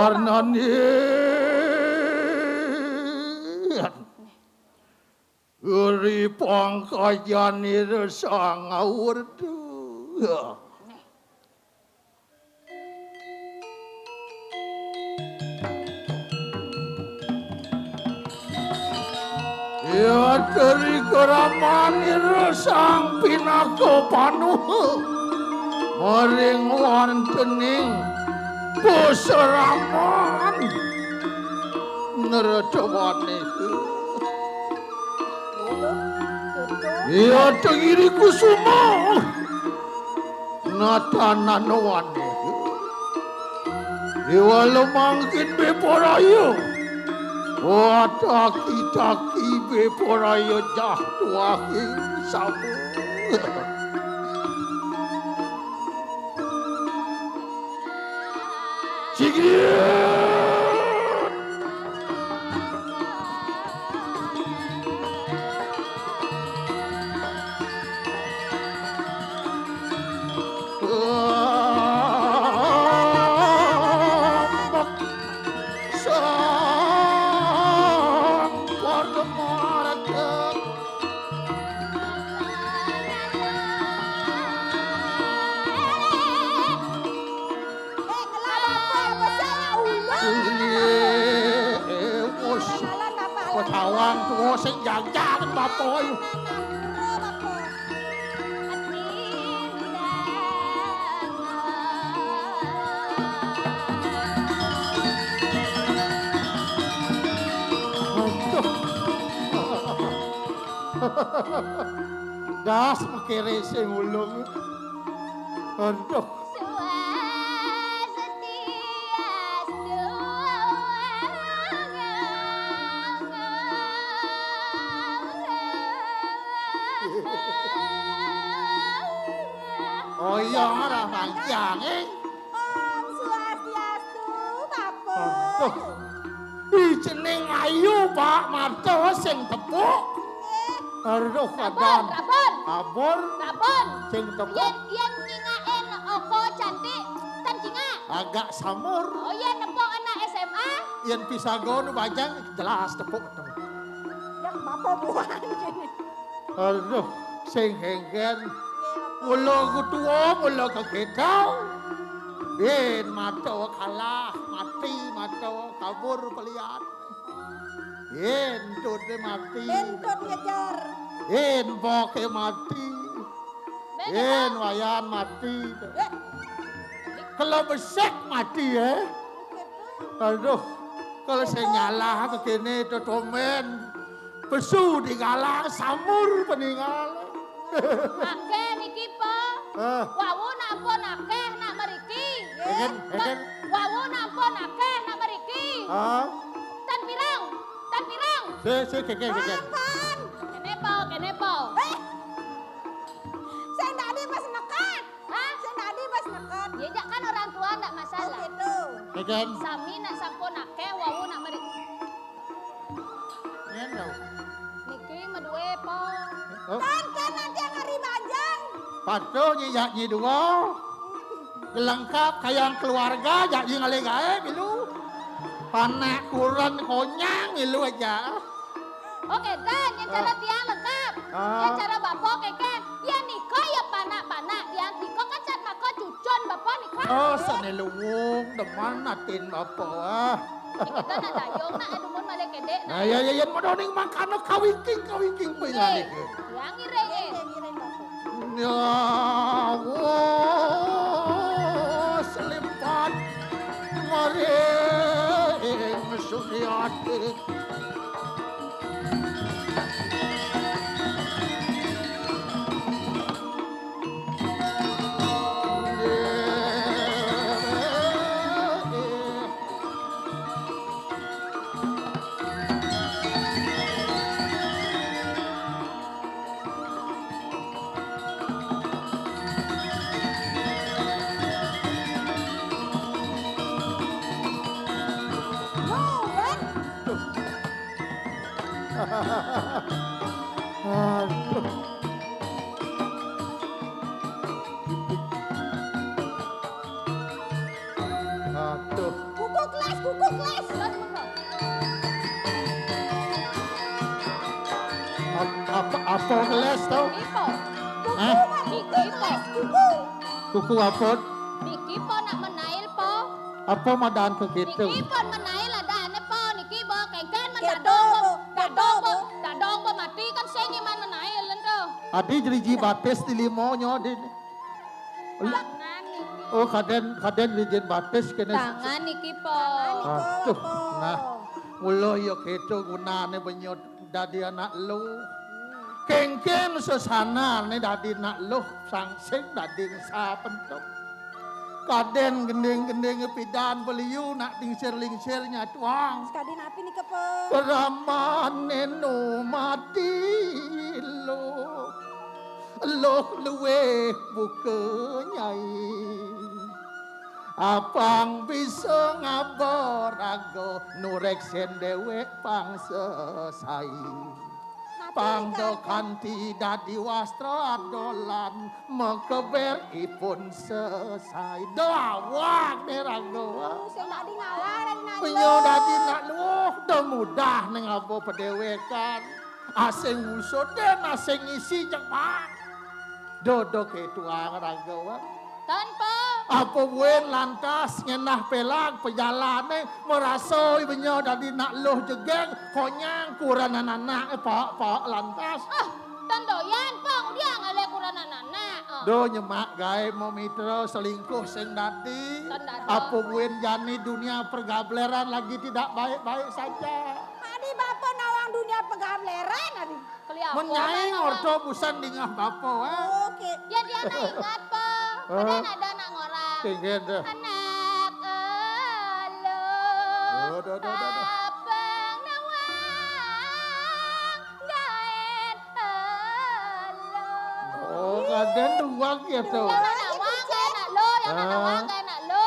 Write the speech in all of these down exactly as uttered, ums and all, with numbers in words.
Warnane ri pangkajanira sang awerda. Yatra ri kramanira sang pinaka panuh maring wontening pasraman Nratawaneha. Yatra Giri Kusuma. Natananawane. Iwala mangkin beporaya. Wataki-taki beporaya jahtuahing sama. Sigit. Sang Padamarga. Eh, ngelak apa? Apa sih? Ulun. Iya, eh, wes. Jalan apa? Petawang tua sing jajan, Bapak. Aduh, Bapak. Aduh. Das makere sing ulung. Aduh. Oh iya, ora manjang, eh. Om Swastiastu, Bapak. Aduh. Ijening ayu, Pak, marta sing tepuk. Nggih. Aduh, Rabun, kadan. Rabun. Abur. Rabun. Sing tepuk. Yen, yen nyingakin oko cantik, ten cingak. Agak samur. Oh, yen nepuk anak S M A. Yen pisaga nu bajang, jelas tepuk to. Yang Bapak buang. Aduh, sing hengken. Mula ku tua, mula kegedal. Yen mata kalah, mati mata kabur pelian. Yen tute mati. Yen tut ngejar. Yen boke mati. Yen wayan mati. Eh. Kalau besek mati, eh. Aduh, kalau saya nyalah begini, to domen. Pesu digalang samur peninggal. Akeh niki, Po. Eh. Wau nak ampun akeh nak mriki. Eken, eken. Wau nak ampun akeh nak mriki. Ah. Tan pirang, tan pirang. Si, si, keke, keke. Ampun. Kene, Po, kene, Po. Eh. Saya ndak ada pas nekat. Hah? Sing tadi pas neken. Ya, jak kan orang tua ndak masalah. Oh, gitu. Ya kan? Sami nak sampun akeh, wau nak meri. Yen tau. Niki madue, Po. Oh. Kan, kan nanti yang hari bajang. Patuh nyi jak nyi dua. Lengkap kayang keluarga, jak nyi ngalih gae milu. Panak kuran konyang milu aja. Oke, kan, yang cara tiang lengkap. Ah. Yang cara bapak, oke, kan. Ya, nika, ya, panak-panak. Tiang nika kan cat maka cucun bapak nika. Oh, sane luwung, demen atin bapak. Ah. Ya, kita nak dayung, nak dumun malih kedek, nak. Nah, ya, ya, ya, medoning mangkana kawingking, kawingking, eh, pinane. Tiang ngiring, eh. Ngiring, ngiring, bapak. Nyawa selimpat maring Suryati. Kuku les, lon mengko. Ap-, apa, apa ngeles to? Niki po. Hah? Niki po. Kuku apa? Niki po nak menail po. Apa madan ke gitu? Niki pon menail adane po. Niki bo kengken men dadong bo. Dadong bo. Dadong bo mati kan sing iman menail ento. Adi jeriji batis di limonyo, Din. Tangan niki. Oh, kaden, kaden rijin batis kene. Tangan niki po. Aduh, nah, mula ya keto gunane benyo dadi anak luh. Kengken sesanane dadi anak luh, sangsing dadi sapentuk. Kaden gending-gending pidan beliu nak lingsir-lingsir nyatuang. Sekadi napi nika, Po? Keramane nu mati luh. Luh luwih buka nyai. Apang bisa ngaba raga nureksen dewek pang sesai. Pang do kanti dadi wastra adolan makeber ipun sesai. Do awak ne raga. Sing dadi ngawal dadi nak luh. Penyo dadi nak luh, do mudah ne ngaba padewekan. Asing usut den, asing isi jebak. Dodo ketuang raga, Wak. Tanpa. Apa buin lantas ngenah pelag pejalane merasoi benyo dadi nak luh jegeg, konyang kuranan anak, eh, pak, pak lantas. Ah, tan doyan, Pang, udiang ale kuranan anak. Ah. Do nyemak gae mo mitra selingkuh sing dadi. Tan dadi. Apa buin jani dunia pergableran lagi tidak baik-baik saja. Adi bapa nawang dunia pergableran, adi. Keliapu. Menyai apa, ngorto busan dingah bapa, eh. Oke. Ya, dia nak ingat, Po. Hah? Ada, ada nak ngorang. Tinggi dah. Anak elo. Oh, dah, dah, dah, dah. Abang nawang gaet elo. Oh, kadang duang ya, tu. Yang nak nawang gaet nak lo, yang nak nawang gaet nak lo.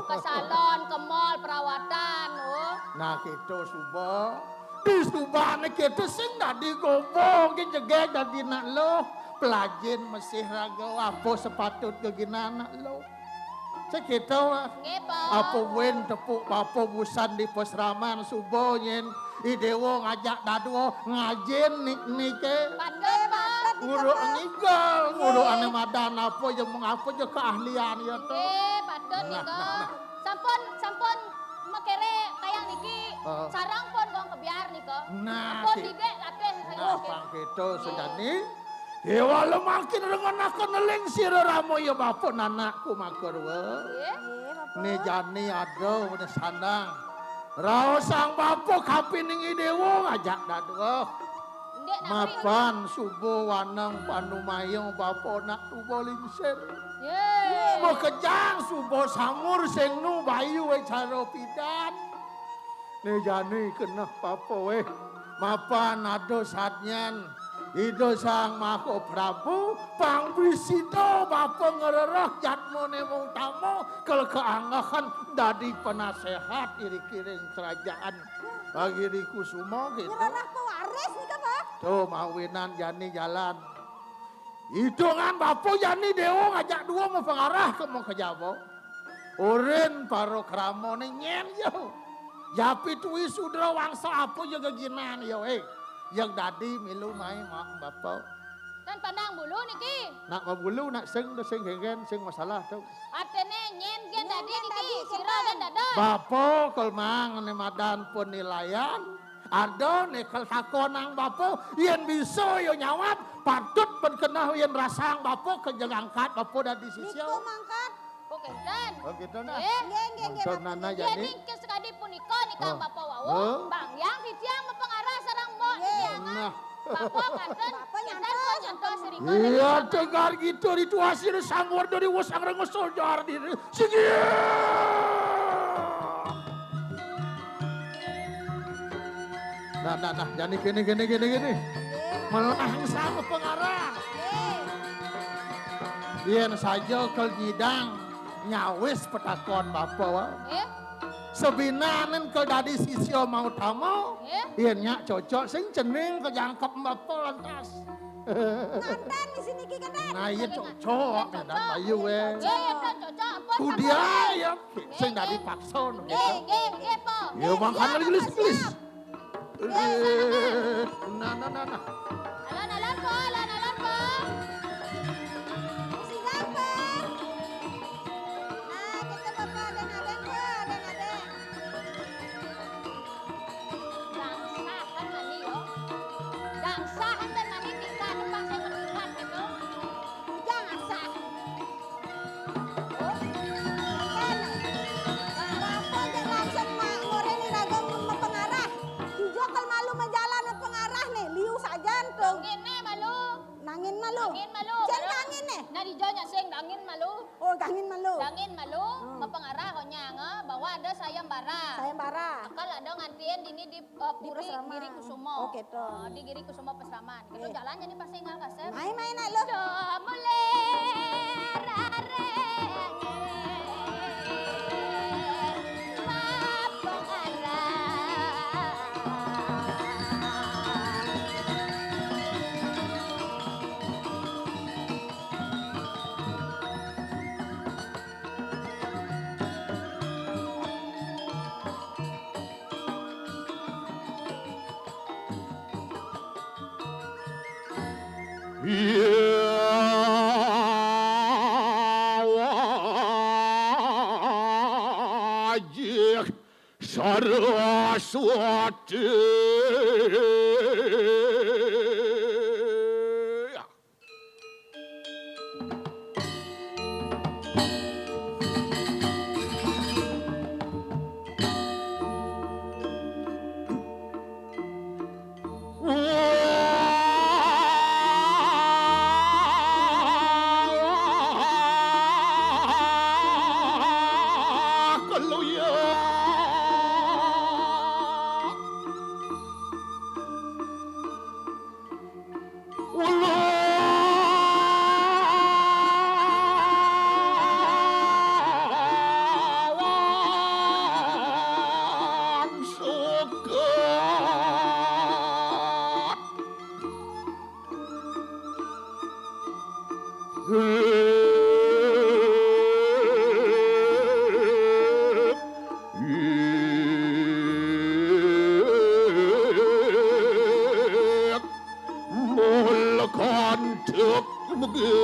Ke salon, ke mall, perawatan, oh. Nah, kita suba. Di subane kita sing dadi gobo, ki jegeg dadi nak lo. Pelajin mesih raga, apa sepatut gegina nak lo. Sekita, ah. Nggih, Po. Apa buin tepuk bapa busan di pesraman suba nyen. I dewa ngajak dadua ngajin nik-nike. Patut, Po. Nguruk ngigal, nguruk ane madan apa je mengapa je keahlian ya tu. Nggih, patut nika. Nah, nah, nah. Sampun, sampun makere kayang niki. Heeh. Sarang pun gong kebiar nika. Nah, pun ki-, didek latih saya. Nah, pang kita sejani. Dewa lemakin rengenaken neling sira rama ya bapa nanakku makarwa. Nggih. Nggih, Bapa. Ne jani ada bene sandang. Raosang bapa kapining i dewa ngajak dadua. Nggih, nak. Mapan suba waneng panumaya bapa nak tuba lingsir. Nggih. Makejang suba samur sing nu bayu cara pidan. Ne jani keneh bapa weh. Mapan ada sadnyan Ida Sang Maha Prabu, pang bisida bapa ngrereh jadmane utama, kel kaanggehen dadi penasehat iri kiring kerajaan. Bagi di Kusuma gitu. Ngrereh pewaris nika, Pak. Tuh, mawinan jani jalan. Hitungan bapa jani dewa ngajak dua mau pengarah ke mau ke Jawa. Urin paro kramane nyen yo. Japi tui sudra wangsa apa ya geginan yo, eh. Yang dadi milu mai mak bapa. Tan pandang bulu niki. Nak mabulu, nak sing do sing henggen, sing masalah tu. Atene nyen gen dadi niki, sira gen dadon. Bapa kelmang ne madan penilaian. Ada ne kel takonang bapa, yen bisa yo nyawab, patut pen kenah yen rasang bapa ke jegangkat bapa dadi sisya. Niku mangkat. Oh, kenten. Oh, gitu nah. Eh. Nggih, nggih, nggih, Bapa. Nana jadi. Yen ning ke sekadi punika nika Bapa wau, Bang Yang titiang mapengarah sareng Mbok titiang. Nah. Bapa katen, Bapa kenten nyantos. Pun nyantos sirika. Iya, tegar gitu rituasi sangwar dari wosang rengesul jar diri. Sigi. Nah, nah, nah, jani kene, kene, kene, kene. Melahang sama pengarah. Yen saja kel nyidang nyawis petakon bapa, wa. Nggih. Sebinanen kel dadi sisya mau tama, nggih, yen nyak cocok sing cening kejangkep bapa lantas. Ngaten Niki kan, nah, iya, cocok, cocok, ya, dah, ayo, weh. Iya, iya, dah, cocok, apa. Ku sama dia, ya, sing dari paksa, no, nggih, gitu. Nggih, nggih, apa. Ya, nggih, mangkane siap, gelis-gelis. Siap. Eh, nah, nah, nah, nah. Alon, alon, po, alon, alon, po. Sing apa? Nah, kita bapak ada nadeng, po, ada nadeng. Dangsahan mani, yo. Dangsahan dan mani tingkah depan saya melihat gitu. Jangan asah. Oh, makanya. Bapak aja langsung ma-, ngoreni raga mapengarah. Ijo kal malu majalan pengarah nih, liu sajan tuh. Nangin nih malu. Nangin malu. Nangin malu. Cen malu. Nangin nih. Nah, ijo nya sing nangin malu. Oh, nangin malu. Nangin malu, hmm, mapengarah konyang, eh, bahwa ada sayembara. Sayembara. Akal ada ngantiin dini di, eh, di Puri Pasraman. Giri Kusumo. Oh, gitu. Eh, di Giri Kusumo Pasraman. Kita, iya, jalan jadi pasti ngal kasep. Main-main, nak, lo. Coba ler areng. Iya, wajik Saraswati. Mul kandhek mege.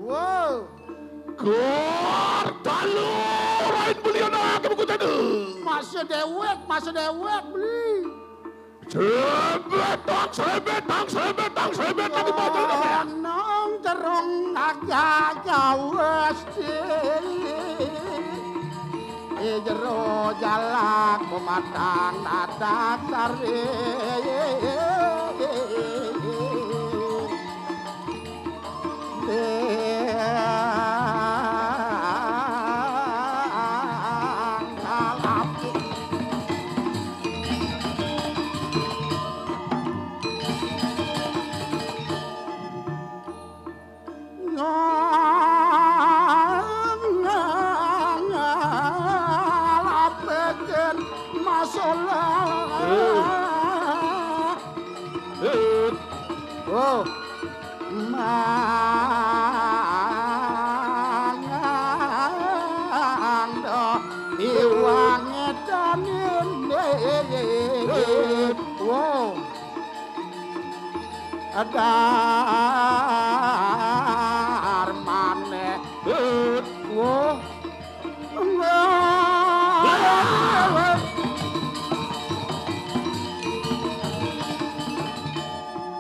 Wow. Gor dalu rain mulyana kemukutana. Masa dewek, masa dewek, beli. Srebet, tang, srebet, tang, srebet, tang, srebet, lagi mau terus, ya? Nang terong naga kawesti. Jero jalak pematang nadak sari. Ngalapekin masalah. Wow. Darmane. Wow.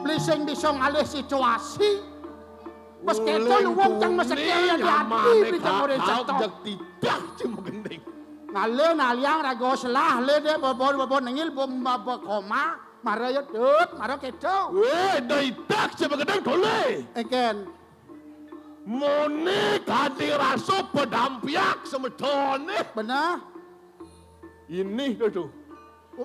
Beli sing bisa ngalih situasi. Wis kéto luwung cang meseké ya di ati, beli cang ora cetha. Ngalih naliang raga selah, le dek bobon-bobon nengil bom baba koma, mara ya dut, mara kéto. Wéh, daitak sing gedeng dole. Engken. Mone kadhe rasa pedampiak semetone. Bener. Ini to, to.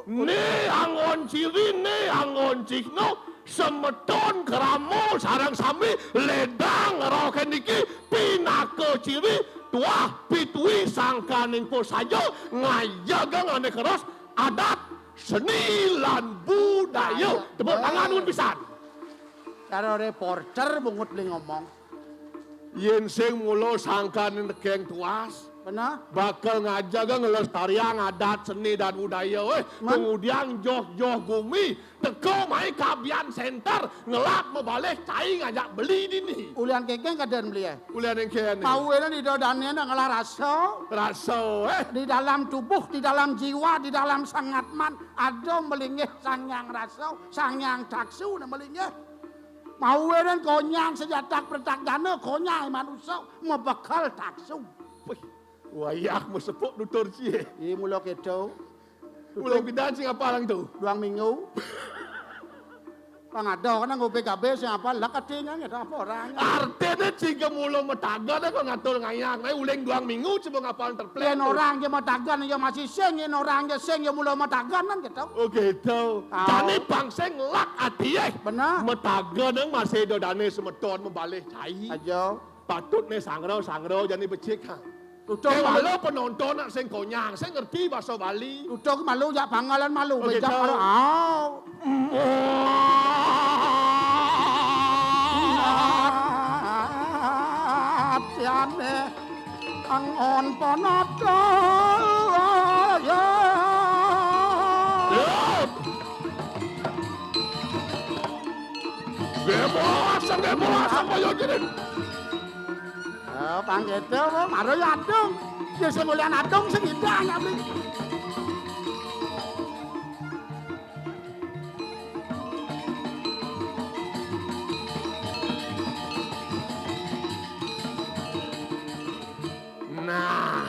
Ne anggon ciri, ne anggon cihna, semeton krama sareng sami ledang roke niki pinaka ciri tuah pituwi sangkaning pasaja ngayagang ane keros adat seni lan budaya. Tepuk tangan nuwun pisan. Cara reporter bungut beli ngomong. Yen sing mula sangkan nekeng tuas, bakal ngajaga ngelestariang adat seni dan budaya, eh. Kemudian joh-joh gumi, teko mai kabian senter, ngelak mebalih cai ngajak beli dini. Ulian kengkeng kaden beli, eh. Ulian engken. Pawenan ida dane nak ngelah rasa. Rasa, eh. Di dalam tubuh, di dalam jiwa, di dalam sangatman, ada melinggih sangyang rasa, sangyang taksu nak melinggih. Mawinan konyang sejatak pretak jana, konyang manusa, mebekal taksu. Wih, wayah mesepuk nutur cie. Iya, mula keto. Mula pidan sing apa lang tu? Duang minggu. Pang ada kena ngupik habis sing apa, lah katingan gitu, apa orang? Artinya jika mula metaga dah kau ngatur ngayang, nah, uling duang minggu coba ngapal terpelin. Yen orang je metagan, ya masih sing, yen orang je sing, ya mula metagan kan gitu. Oh, gitu. Au. Jani pang sing lak ati, eh. Bener. Metaga nang masih ada dane semeton membalih cai. Aja. Patut ne sangra, sangra jani becik, ha. Utuh. Eh, malu penonton nak sing konyang, sing ngerti bahasa Bali. Utuh malu jak panggalan malu, oh, bejak gitu. Malu. Au. Atiane. Angon panata. Nggih, bos, nggih, bos, apa yo jeneng? Oh, pang gitu, mara ya adung. Ya sing mulian adung sing indah ya, Bli. Nah.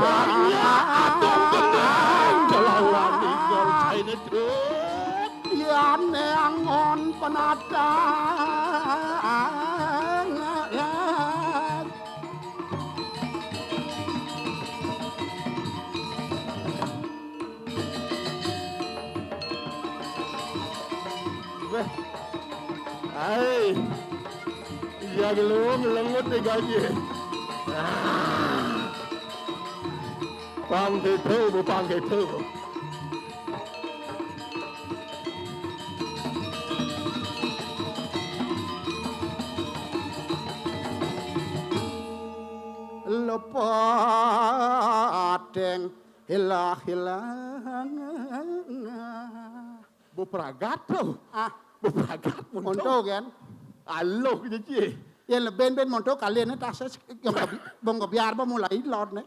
Banyak atong tenang kelawan ninggal caine, Truk. Yane angon penatang. Weh. Ai. Iya gelung lengut di gaji. Ah. Pang gitu, bu pang gitu. Lepating hilah-hilang. Bu pragat to. Ah. Bu pragat monto. Monto kan? Aluh gitu cie. Ya leben ben monto kalian tas bong kebiar ba mulai lod ne.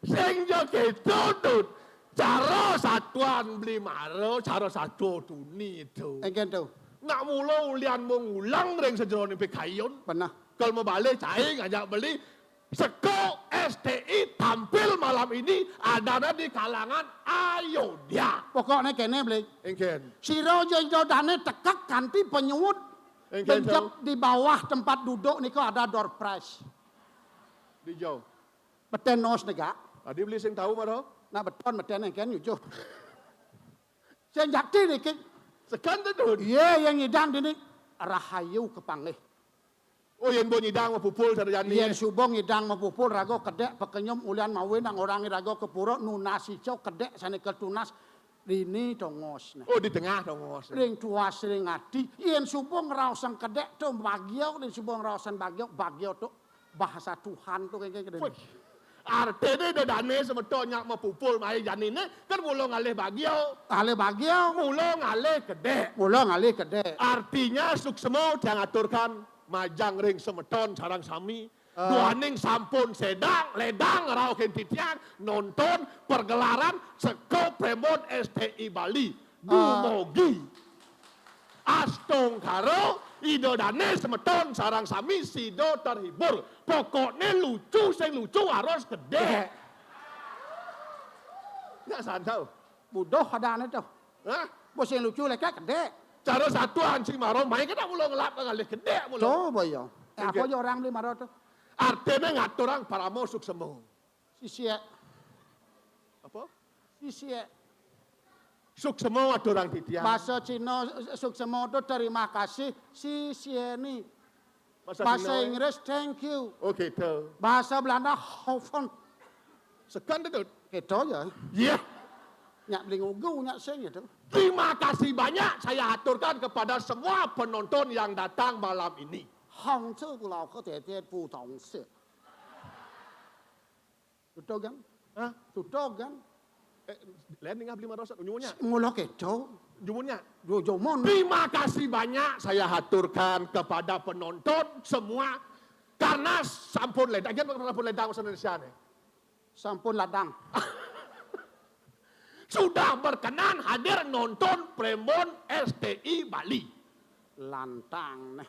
Sing jo keto, Dut. Cara satuan beli mara, cara satu tuni itu. Engken to. Nak mula ulian mung ulang ring sejeroning pikayun. Bener. Kal mebale cai ngajak beli. Seko S T I tampil malam ini adana di kalangan Ayodya. Pokokne kene, Bli. Engken. Sira aja idodane tekek kanthi penyuwut. Engken, benjep di bawah tempat duduk nika ada door prize. Di jauh. Beten nos nega. Adi beli sing tahu maro? Nak beton beten engken nyujuh. Sing jakti niki. Sekan tu, Dut. Iya, yang ngidang dini rahayu kepanggih. Oh, yen bo nyidang mapupul sarjani. Yen suba ngidang mapupul raga kedek pekenyum ulian mawe nang orang raga kepura nunas ica kedek sane ketunas rini tongos. Nah. Oh, di tengah tongos. Ring tuas ring ati. Yen suba ngraosang kedek to bagya, yen suba ngraosang bagya, bagya to bahasa Tuhan to kengkeng kedek. Wih. Artine ida dane semeton nyak mapupul mai janine, kan mula ngalih bagia. Ngalih bagia. Mula ngalih kedek. Mula ngalih kedek. Artinya suksma tiang aturkan majeng ring semeton sareng sami. Ah. Duaning sampun sedang, ledang rauhin titiang nonton pergelaran Seka Prembon S T I Bali. Ah. Dumogi. Astungkara, ida dane semeton sareng sami sida terhibur. Pokokne lucu, sing lucu harus kedek. Kedek. Nyak sandau. Buduh adane to. Hah? Bos sing lucu lek kedek. Cara satuan sing mara mai kena mula ngelap ngalih kedek mula. Coba ya. Eh, apa ya orang beli mara to? Artine ngaturang parama suksma. Sisiek. Apa? Sisiek. Suksma aturang titiang. Bahasa Cina suksma to terima kasih, sisieni. Bahasa Cina, eh? Inggris thank you. Oh, gitu. Bahasa Belanda hoven. Sekan to. Gitu ya. Iya. Nyak beli ngugu, nyak sing gitu. Terima kasih banyak saya aturkan kepada semua penonton yang datang malam ini. Hong cu ku lau ke tete pu tong se. Tutup kan? Hah? Tutup kan? Eh, lain ning abdi marosa, nyuwun nya. Mula keto. Nyuwun nya. Yo, jomon. Terima kasih banyak saya haturkan kepada penonton semua karena sampun ledang, kan sampun ledang bahasa Indonesia nih. Sampun ladang. Sudah berkenan hadir nonton Prembon S T I Bali. Lantang neh.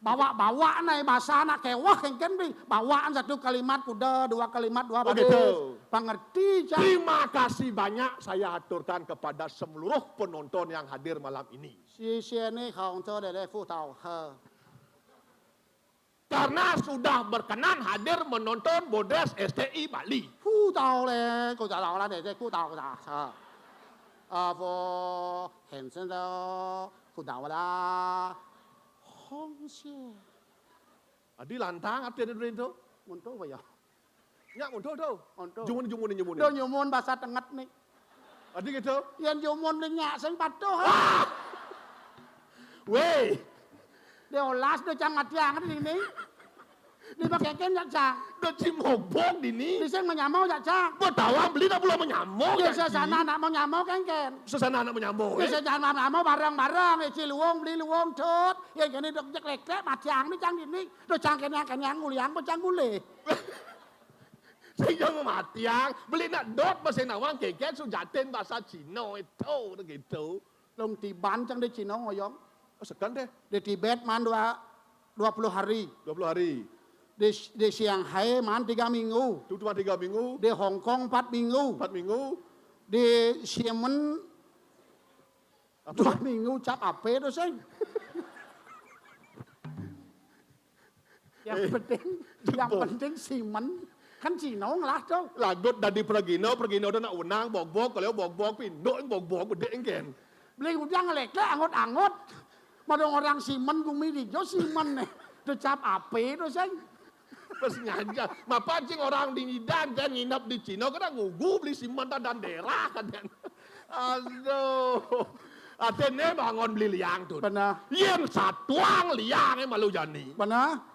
Bawa-bawa neh bahasa anak kewah kengken bi. Bawaan satu kalimat kuda, dua kalimat dua baris. Oh, gitu. Pengerti, Cak. Terima kasih banyak saya haturkan kepada seluruh penonton yang hadir malam ini. Si siene kong to dede fu tau he. Karena sudah berkenan hadir menonton Bodres S T I Bali. Fu tau le, ku tau la dede ku tau la. Ha. Apa, Hansen to, ku tau la. Hong xie. Adi lantang arti ada dulu itu. Untuk apa ya? Nyak untuk tu. Untuk. Jumun, jumun, jumun. Do nyumun bahasa tenget nih. Adi gitu. Yan jumun ni nyak sing patuh. Wah! Weh. Dia olas do cang matiang ni ni. Dia pakai ken nyak cang. Do cimobok di ni. Di sing menyamau nyak cang. Betawang beli tak belum menyamau. Di sesana nak menyamau kengken. Sesana nak menyamau. Di sesana menyamau bareng-bareng. Ici luung beli luung tut. Yan kene dok jek lek-lek matiang ni cang di ni. Do cang kenyang-kenyang nguliang bo cang gulih. Sing jang matiang, beli nak dot bahasa nawang keket sujatin bahasa Cina itu gitu. Long tiban cang di Cina ngoyong. Oh, sekan deh. Di Tibet man dua, dua puluh hari. Dua puluh hari. Di, di Shanghai man tiga minggu. Itu cuma tiga minggu. Di Hong Kong empat minggu. Empat minggu. Di Xiamen apa? Dua minggu cap ape tu sing. Yang penting, yang penting simen. Kan Cina ngelah tu. Lagut dadi pragina, pragina udah nak wenang, bogbog, kalau bogbog, pinduk, bogbog, gede engken. Beli udah ngelek-lek, angot-angot. Madong orang simen, gumi dijo simen nih. Tu cap ape tu sing. Pas ngajar. Mapa cing orang di ngidan kan nginep di Cina, kena ngugu beli simen dan daerah kan. Aduh. Atene bangun beli liang tu. Benar. Yang satuang liang eh malu jani. Benar.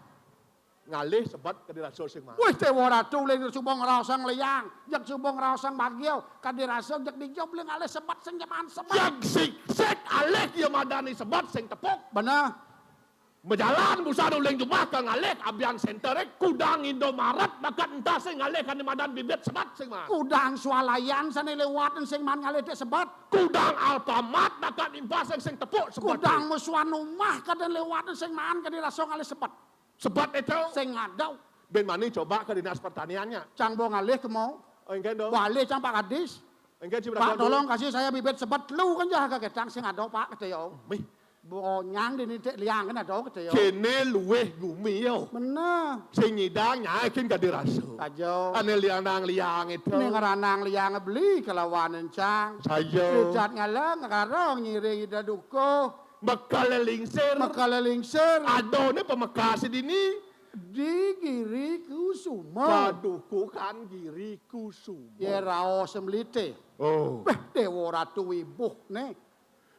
Ngalih sebet ke dirasa sing mah. Wih, Dewa Ratu, uling suba ngraosang liang, jeg suba ngraosang bagio, kadi rasa jeg dijo beli ngalih sebet sing jaman sebet. Jeg siksik alih dia madani sebet sing tepuk. Benar. Majalan busan uling jumah ka ngalih abian center, eh, kudang Indomaret bakat entah sing ngalih kani madan bibit sebet sing mah. Kudang swalayan sane lewat sing man ngalih dek sebet. Kudang Alfamart bakat impah sing, sing tepuk sebet. Kudang musuhan umah kadan lewat sing man kadi rasa ngalih sebet. Sebet itu. Sing ngadau. Bin mani coba ke dinas pertaniannya. Cang bo ngalih ke mau. Oh, engken dong. Balik cang Pak Kadis. Engken si Pak, tolong kasih saya bibit sebet lu kan jaga ketang sing ngadau Pak kata yo. Mih. Bonyang di nitik liang kan ada kata yo. Kene luweh gumi yo. Bener. Sing nyidang nyakin kadi rasa. Saja. Ane liang nang liang itu. Ini ngeranang liang beli kelawan encang. Saja. Idat ngalang ngarang ngiring ida dukuh. Mekale lingsir. Mekale lingsir. Adone pemekas dini. Di Giri Kusuma. Padukuhan Giri Kusuma. Ye raos semlite. Oh. Beh, Dewa Ratu Wibuh ne.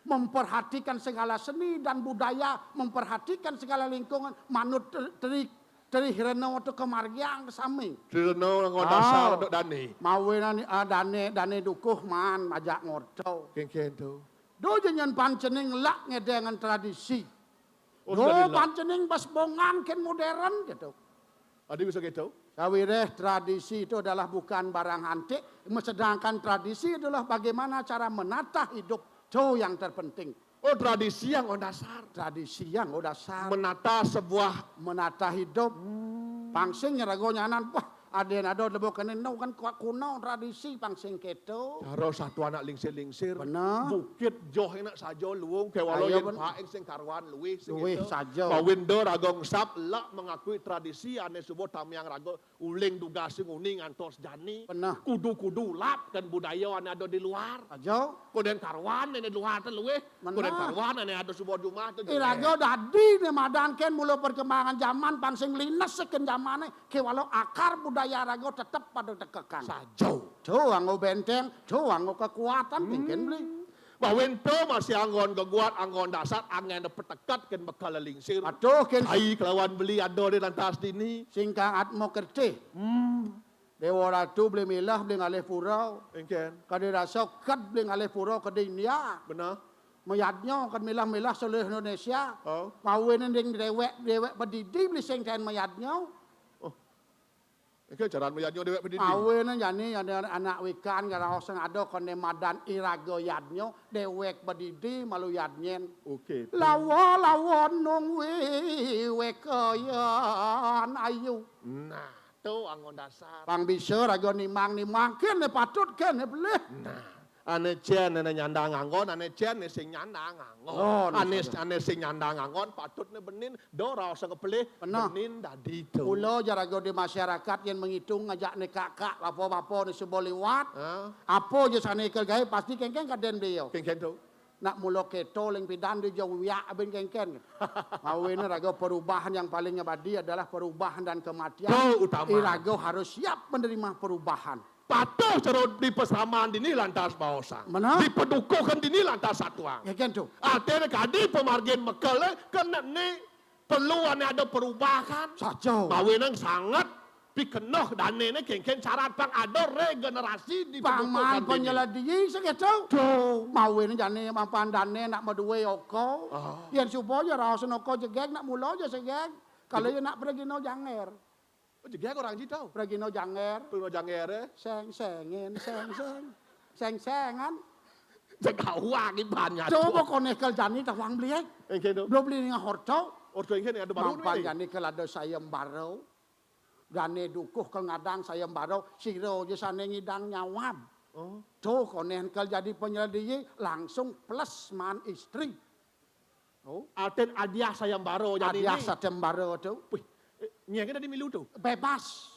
Memperhatikan segala seni dan budaya, memperhatikan segala lingkungan, manut ter-, terik. Tri Rena tu kamargiang sami. Tri Rena nganggon dasar duk dane. Mawinan, ah, dane, dane dukuh maan majak ngorta. Kengken tu. Do jenyen pancening lak ngedengan tradisi. Oh, Do sudah dilak. Pancening bas bongan ken modern gitu. Adi bisa gitu? Sawireh tradisi itu adalah bukan barang antik, sedangkan tradisi adalah bagaimana cara menata hidup. Itu yang terpenting. Oh, tradisi yang nganggon dasar. Tradisi yang nganggon dasar. Menata sebuah Menata hidup. Pang sing raga nyanan, wah, aden ado lebo kene no kan kuat kuno tradisi pang sing keto. Cara satu anak lingsir-lingsir. Benar. Bukit joh enak saja luung kewala Ayo, yen ben- paeng sing karuan luwih sing Luwih gitu. saja. Mawinan raga ngesap lak mengakui tradisi ane suba tamiang raga uling dugas sing uning ngantos jani. Benar. Kudu-kudu lap kan budaya ane ada di luar. Aja. Koden karuan ane di luar tu luwih. Benar. Koden karuan ane ada suba jumah tu. Iraga dadi ne madan ken mula perkembangan zaman pang sing lines seken zamane kewala akar budaya raga tetep pada tekekang. Saja. Tu anggo benteng, tu anggo kekuatan kengken beli. Mawinan tu masih anggon geguat, anggon dasar, anggon peteket ken bekal lingsir. Atuh ken Ai kelawan beli ada di lantas dini. Singkang atmo kertih. Hmm. Dewa Ratu beli milah beli ngalih pura. Engken. Kadi rasa ked beli ngalih pura kadi India. Benar. Mayadnya ked milah-milah seluruh Indonesia. Oh. Mawinan ding dewek, dewek bedidi beli sing ten mayadnya. Oh. Engken cara mayadnya dewek bedidi. Mawinan jani ada anak wikan karaos sing ada kene madan iraga yadnya, dewek bedidi malu yadnyen. Okey. Lawa-lawa nung wiwekayan ayu. Nah, tu anggon dasar. Pang bisa raga nimang-nimang kene patut kene pelih. Nah, ane cen ane nyandang anggon, ane cen ne sing nyandang anggon. Oh, ane maksudnya. Ane sing nyandang anggon patut ne benin, do raos sing pelih, Benar. Benin dadi tu. Mula ja raga di masyarakat yen menghitung ngajak ne kakak, bapa-bapa ne suba liwat. Ha? Apa je sane ikel gae pasti kengkeng kaden beliau. Kengken tu. Nak mula keto ling pidan di jauh wiak abin kengken. Mawinan raga perubahan yang paling abadi adalah perubahan dan kematian. Tu utama. Iraga harus siap menerima perubahan. Patuh cara di pesaman dini lantas baosang. Benar. Di pedukuhan dini lantas satuang. Kengken tu. Artinya kadi pemargin mekel kena ni perlu ane ada perubahan. Saja. Mawinan sangat pikenoh dane ne kengken syarat pang ada regenerasi di Paman pedukuhan dini. Penyeladi seketo. Tu. Mawinan jani mampan dane nak madue oko. Ah. Yen suba ja raos oko jegeg nak mula ja segeg. Kalau ya nak pergi no janger. Oh, jegeg orang ji tau. Pergi no janger. Pergi no janger eh. Seng-sengin, seng-seng. Seng-sengan. Jegawang ibannya. Coba kone kel jani tawang beli eh. Engken tu. Belum beli dengan horto. Orto engken ada baru Mampan ni. Jani kel ada sayembara. Dane dukuh kel ngadang sayembara, sira je sane ngidang nyawab. Oh. Tu konen kel jadi penyeledi langsung plus man istri. Oh. Artin hadiah sayembara jadi Hadiah ni. Sayembara tu. Wih, eh, nyai kan tadi milu tu. Bebas.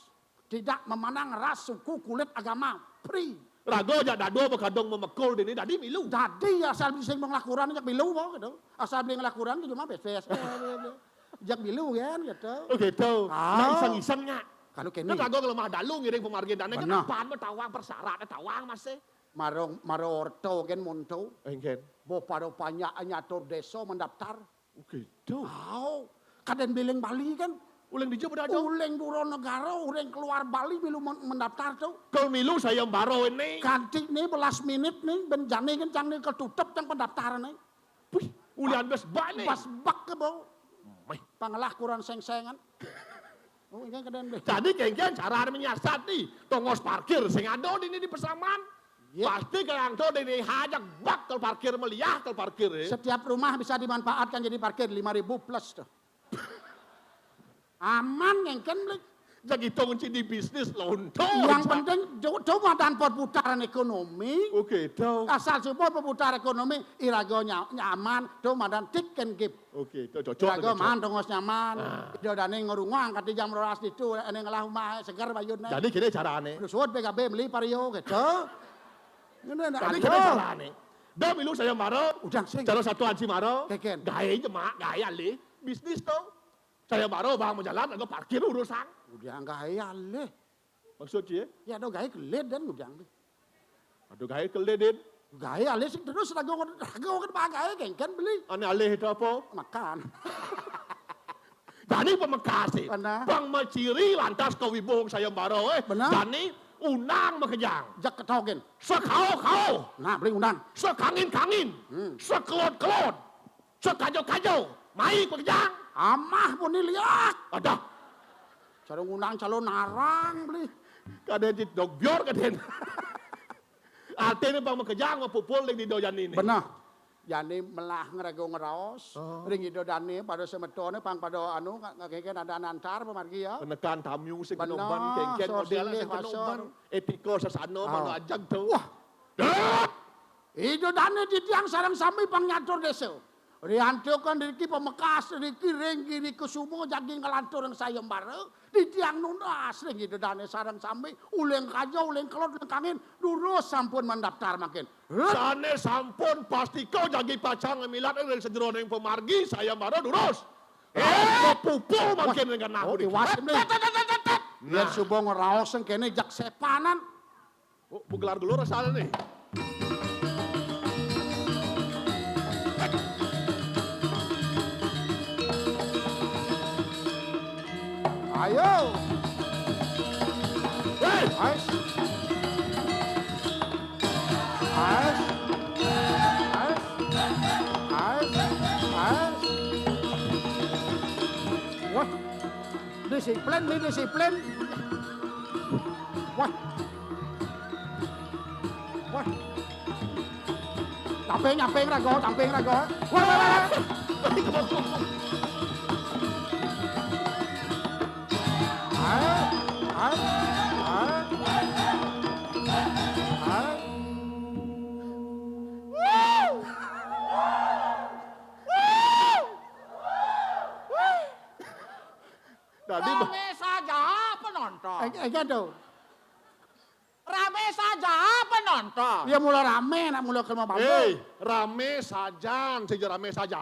Tidak memandang ras, suku, kulit, agama. Free. Raga jak dadua bekadung memekul dini dadi milu. Dadi asal beli sing ngelakuran jak milu apa gitu. Asal beli ngelakuran gitu mah bes-bes. Jak milu kan gitu. Oh gitu. Ah. Nak iseng-iseng nyak. Kalau kene. Kan raga kalau mah dalu ngiring pemargin dana kan Benar. apaan mah tawang persyarat tawang masih. Maro maro orto kan monto. Engken. Bo pado panyak nyatur desa mendaftar. Oh gitu. Au. Kaden biling Bali kan. Uling dija pada ada. Uling dura negara, uling keluar Bali milu men- mendaftar tu. Kalau milu sayembara ini. Kanti ni belas minit ni ben jani kan cang ni ketutup cang pendaftaran ni. Wih, ulian bes bak ni. Pas bak ke bau. Meh. Pangelah kurang seng-sengan. Oh, ini kaden be. Jadi kengken cara menyiasati tongos parkir sing ada di ni di pesaman. Ya. Pasti kalau tu di ni hajak bak kalau parkir meliah kalau parkir eh. Setiap rumah bisa dimanfaatkan jadi parkir lima ribu plus tu. Aman ngengken beli. Jadi tong di bisnis lonto. Yang penting tu, tu madan perputaran ekonomi. Okey, tu. Asal suba perputaran ekonomi, iraga nya- nyaman, tu madan tick and give. Okey, tu cocok. Iraga Tu cocok. man tongos nyaman. Ah. Ida dane ngerunguang kati jam rolas ditu, ane ngelah umah seger bayun ne. Jadi kene carane. Suud P K B beli pario gitu. Ngene nak Jadi aduh. kene carane. Dah milu sayembara. Udah sing. Cara satu ansi mara. Keken. Gae je mak, gae alih. Bisnis tu. Sayembara bang menjalan, lagu parkir urusan. Udah gae alih. Maksud cie? Ya ada gae kelid dan udah beli. Aduh gae keledin. Gae alih sing terus raga raga kan bang gae kengken beli. Ane alih itu apa? Makan. Jani pamekasé. Bener. Pang maciri lantas kawibuhan sayembara, eh. Bener. Jani undang makejang. Jak ketogin. Sakao-kao. Nah, beli undang. Sakangin-kangin. Hmm. Sakelod-kelod. Sakajo-kajo. Mai makejang. Amah pun diliak. Adah. Cara ngundang calon narang beli. Kadén di dogbior kadén. Artiné pang makejang mapupul ring Ida Dané. Bener. Jani melah ngraga ngraos. Oh. Ring Ida Dané pada semetoné pang pada anu nga-, nga-, kénkén ada antar pamargi ya. Penekan tamu sing kenoban, kénkén model sing kenoban. Etika sasana mangda ajeg to. Wah. Dah! Ida Dané titiang sareng sami pang nyatur désa. Riantukan riki pamekas riki ring Giri Kusuma jagi nglantur ring sayembara. Titiang nunas ring Ida Dané sareng sami, uling kaja, uling kelod, uling kangin, durus sampun mendaftar mangkin. Heh. Sané sampun pastika jagi pacang ngamilat ring sajeroning pamargi sayembara durus. Eh, mapupul mangkin ring genah. Oh, iwas, Bli. Tet, tet, tet, tet, tet. Yén suba ngraos sing kéné jak sépanan. Oh, bu gelar dulu rasanya nih. Ayo. Hei. Ais. Ais. Ais. Ais. Ais. Wah. Disiplin nih, disiplin. Wah. Wah. Nyamping, nyamping raga, nyamping raga. Wah, wah, wah, wah. Ayo, ayo, ayo. Ayo. Tadi ba- Ramé saja penonton. Eh, eh, gitu. Ramé saja penonton. Ya, mula ramé, nak mula ke rumah bambu. Hei, ramé saja, sing ja ramé saja.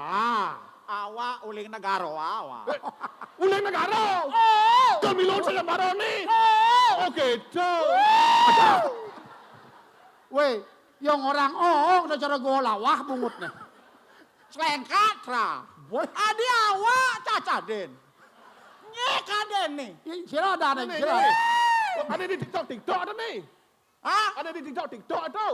Awak uling negara, awak. Eh, uling negara? Oh. Kami lon sayembara ni. Oh. Oh, gitu. Wéh, yang orang oh, udah cara gua lawah bungut nih. Slengkat, Ra. Wéh. Adi awak cacadin. Nyé kadén nih. Ih, sira ada nih, nih, sira. Nih. Ada di TikTok, TikTok ada nih. Hah? Ada di TikTok, TikTok ada.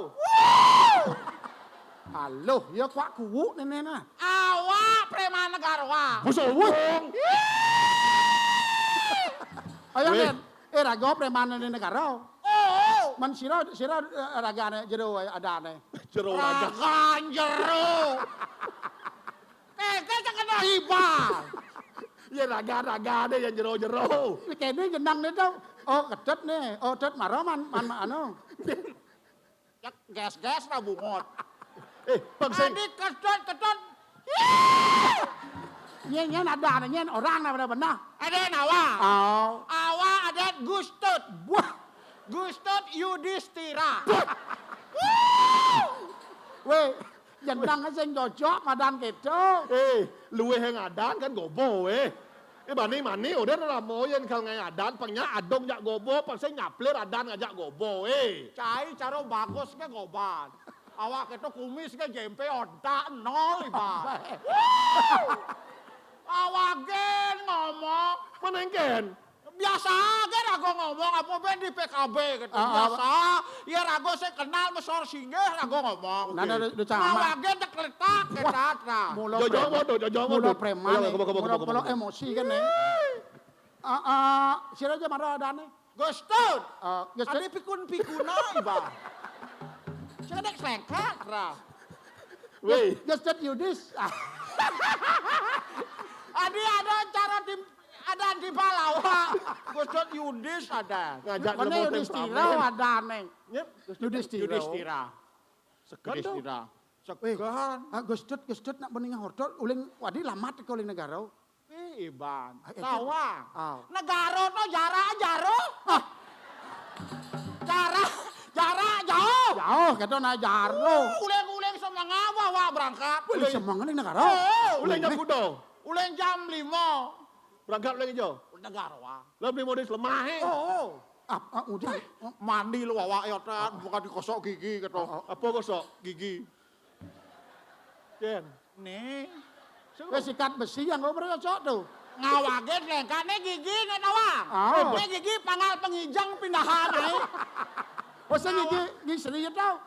Halo, ya kuak kuwuk nih, nih, nah. Awak preman negara. Busuk wong. Ayo, wéh. Nen. Eh, raga preman nih negara. Oh. Men sira, sira, eh, ragané jero adané. Jero raga. Raga jero. Téké cekena hibah. Ya raga-raga deh yang jero-jero. Kéné jeneng né to. Oh, Ketut né. Oh, Tut mara man, man, man, anu. Cek gas-gas ra bungut. Eh, Bang Sing. Adi Ketut, Ketut. Nyén, nyén ada, nyén orang nah benar-benar. Ada nawa. Oh. Awa ada Gustut. Wah. Gustut Yudistira. Wéh. Jeneng sing cocok madan kéto. Eh, luwih ngadan kan gobo, eh. Eh, bani mani udah lama yén kal ngadan, pang nya adung jak gobo, pang sing nyaplir adan ngajak gobo, eh. Cai cara bagus ke goban. Awak kéto kumis ke jempe ontak nol, Iba. Awak gen ngomong. Menengken. Biasa aja raga ngomong, apa ben di P K B gitu. Ah, ah. Biasa, ya raga saya kenal mesor singgih raga ngomong. Nah, nah, udah, udah camat. Awak gen cek letak, ketat, nah. Mula jojo preman. Mula preman, mula, mula, mula emosi kan nih. Ah, ah, sira aja marah ada nih. Gustut. Ah, Gustut. Ada pikun-pikuna, Iba. Saya dek sengkak, Ra. Wéh. Gustut Yudis. Adi ada cara tim, ada di Palawa. Gustut Yudis ada. Ngajak mana Yudistira ada nih. Yudistira. Yudistira. Segan to. Yudistira. Segan. Ah, Gustut, Gustut nak bening hortol, uling wadi lamat ke uling negara. Eh, Iban. Tawa. Negara to jarak jaro. Ah. Jarak, jarak jauh. Jauh, kita nak jaro. Uling-uling semengah wak berangkat. Uling semengah ni negara. Oh. Uling jam kuda. Uling jam lima. Berangkat uling ijo. Negara wak. Lah beli modis lemah, eh. Oh. Ah, ah, udah. Mandi lu awak ya, Tan. Bukan dikosok gigi, kata. Apa kosok gigi? Cén. Nih. Wis sikat besi yang kau pernah cocok tuh. Ngawagé lengkap né gigi né tawang. Ah. Né gigi panggal pengijeng pindahan aé. Oh, sing gigi, gigi seni ya tau.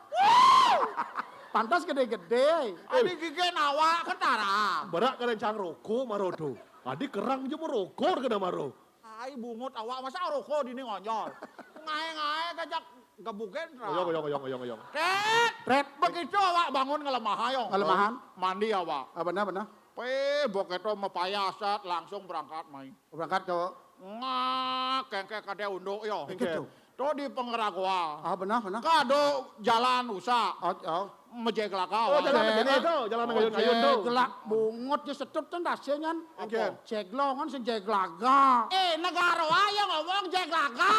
Pantas gedé-gedé. Adi gigi nawa ketara. Berak kadén cang roko maro to. Adi kerang ja maro roko kena maro. Ai bungut awak masa roko dini ngonjol. Ngaé-ngaé kajak gebugén. Oyong, oyong, oyong, oyong, oyong. Tet. Tet. Begitu awak bangun ngelemah ayong. Ngelemahan. Mandi awak. Ah, benar, benar. Pé, bok éto mapayah sat, langsung berangkat mai. Berangkat ke Ngak, kéngké kadé unduk yo. Kéngké. To di Pengeragoa. Ah, benar, benar. Kado jalan usak. Oh, oh. Mejeglaga. Oh, jalan kéné to, jalan ayun-ayun to. Jeglak bungut ja setut kan dasengan. Kéngké. Jeglongan sing jeglaga. Eh, negara ayo ngomong jeglaga.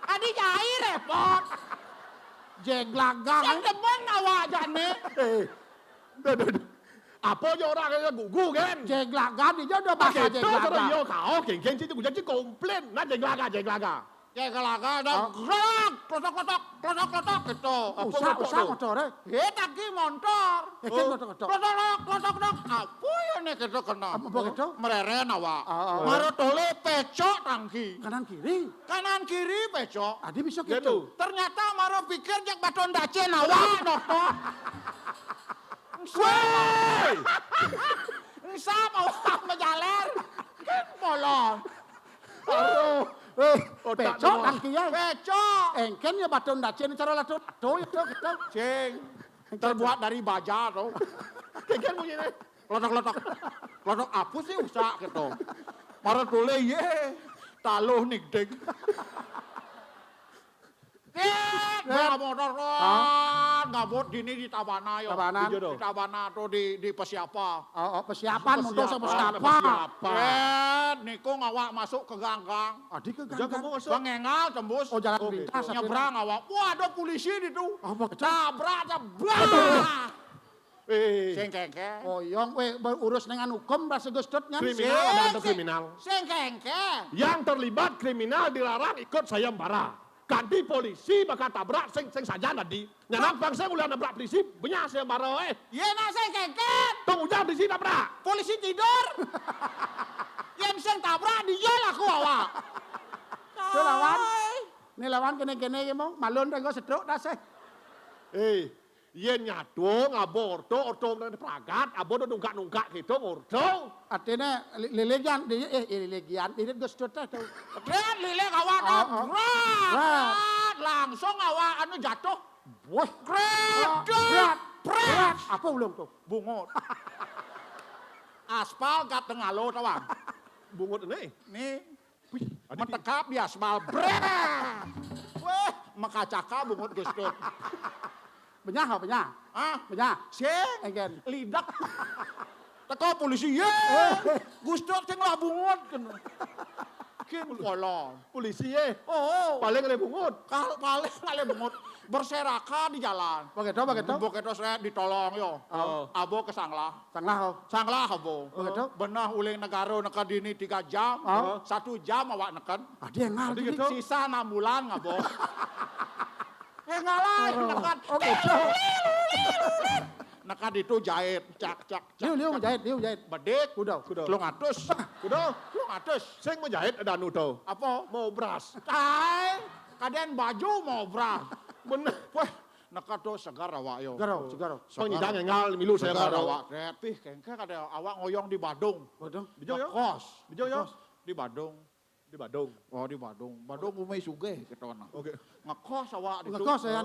Adi jai repot. Jeglaga. Sing demen awak jane. Eh. Duh, duh, duh. Apa ja orang yang gugu kan? Jeglaga, dia udah bahasa jeglaga. Yo kau, kéngkén situ gua jadi komplain. Nah, jeglaga, jeglaga. Jeglaga, ada gerak, klotok-klotok, klotok-klotok gitu. Apa usak, usak motor, eh? Eh, tadi motor. Eh, kan motor-motor. Klotok-klotok, klotok-klotok. Apa ya nih gitu kena? Apa gitu? Mereren awak. Ah, ah. Maro tole pecok tangki. Kanan kiri. Kanan kiri pecok. Adi bisa gitu. Ternyata maro pikir jak baton dacen awak noto. Woi! Ensap awak mejaler. Kan molor. Aduh. Eh, pecok tangki ya. Pecok. Engkén ya baton dacen cara lato-lato ya to kita. Sing. Terbuat dari baja to. Kéngkén bunyiné. Klotok-klotok. Klotok apa sih usak gitu. Mara tole ye. Taluh nigding. Tet, bawa motor, tet, ngabut dini di Tabana yo. Tabanan. Di Tabana to di, di Pesiapa. Oh, oh, Pesiapan, motor sama Pesiapa. Pesiapa. Tet, niku ngawak masuk ke gang-gang. Adi ke gang-gang? Pengengal tembus. Oh, jalan pintas. Nyebrang awak. Wah, ada polisi di tu. Apa? Tabrak, tabrak. Eh. Sing kéngké. Oyong, weh, urus dengan hukum, bahasa Gus Dut, nyan. Kriminal, ada kriminal. Sing kéngké. Yang terlibat kriminal dilarang ikut sayembara. Kanti polisi bakal tabrak sing, sing saja tadi. Nyanan pang sing ulah nabrak polisi, benyah sayembara, eh. Iya, nah, sing kéngké. Tong ujang polisi tabrak. Polisi tidur. Yang sing tabrak, dia laku awak. Tuh, lawan. Nih, lawan kéné-kéné ya mau. Malun dah gua setruk dah, sih. Eh. Yén nyadung, abo orto, orto mrene pragat, abo do nunggak-nunggak gitu, ngorto. Artiné li-, liligian, di, eh, eh, liligian, irit Gus Dut téh to. Dén lilig awak. Ah, ah. Brat. Brat. Langsung awak anu jatuh. Wah. Brat. Brat. Brat. Apa ulung to? Bungut. Aspal gat tengalo tawang. Bungut né. Nih. Wih, adi. Metekap di aspal. Brét. Wéh, makacaka bungut Gus Dut. Benyah, benyah. Hah? Benyah. Sing. Engkén. Lidak. Teko polisi, yé. Eh. Gus Dut sing lah bungut, kan. Kin kolon. Polisi, yé. Oh. Paling oleh bungut. Kal-, paling oleh bungut. Berserakan di jalan. Begitu, begitu. Begitu saya ditolong, yo. Oh. Abo ke Sanglah. Sanglah, oh. Sanglah, abo. Begitu. Benah uling negara neka dini tiga jam, oh, satu jam awak neken. Ah, dia ngal. Adi dini gitu. Sisa enam bulan ngabo. Eh, ngalah, oh, neken. Oh, gitu. Neken itu jahit, cak, cak, cak. Liu, liu, cak. Jahit, liu, jahit. Bedik. Kuda. Kuda. Telung atus. Kuda. Telung atus. Sing mau jahit ada anu tau. Apa? Mau beras. Tai, kadén baju mau beras. Bener. Wah, neka to segar awak yo. Segar, segar. Segar. Pang nyidang enggal milu saya segar baru. Awak, Dret. Pih, kéngké kadé awak ngoyong di Badung. Badung? Di Jogja? Ngekos. Di Jogja? Di Badung. Di Badung. Oh, di Badung. Badung umai sugih kita nah. Oke. Ngekos awak di. Ngekos ya.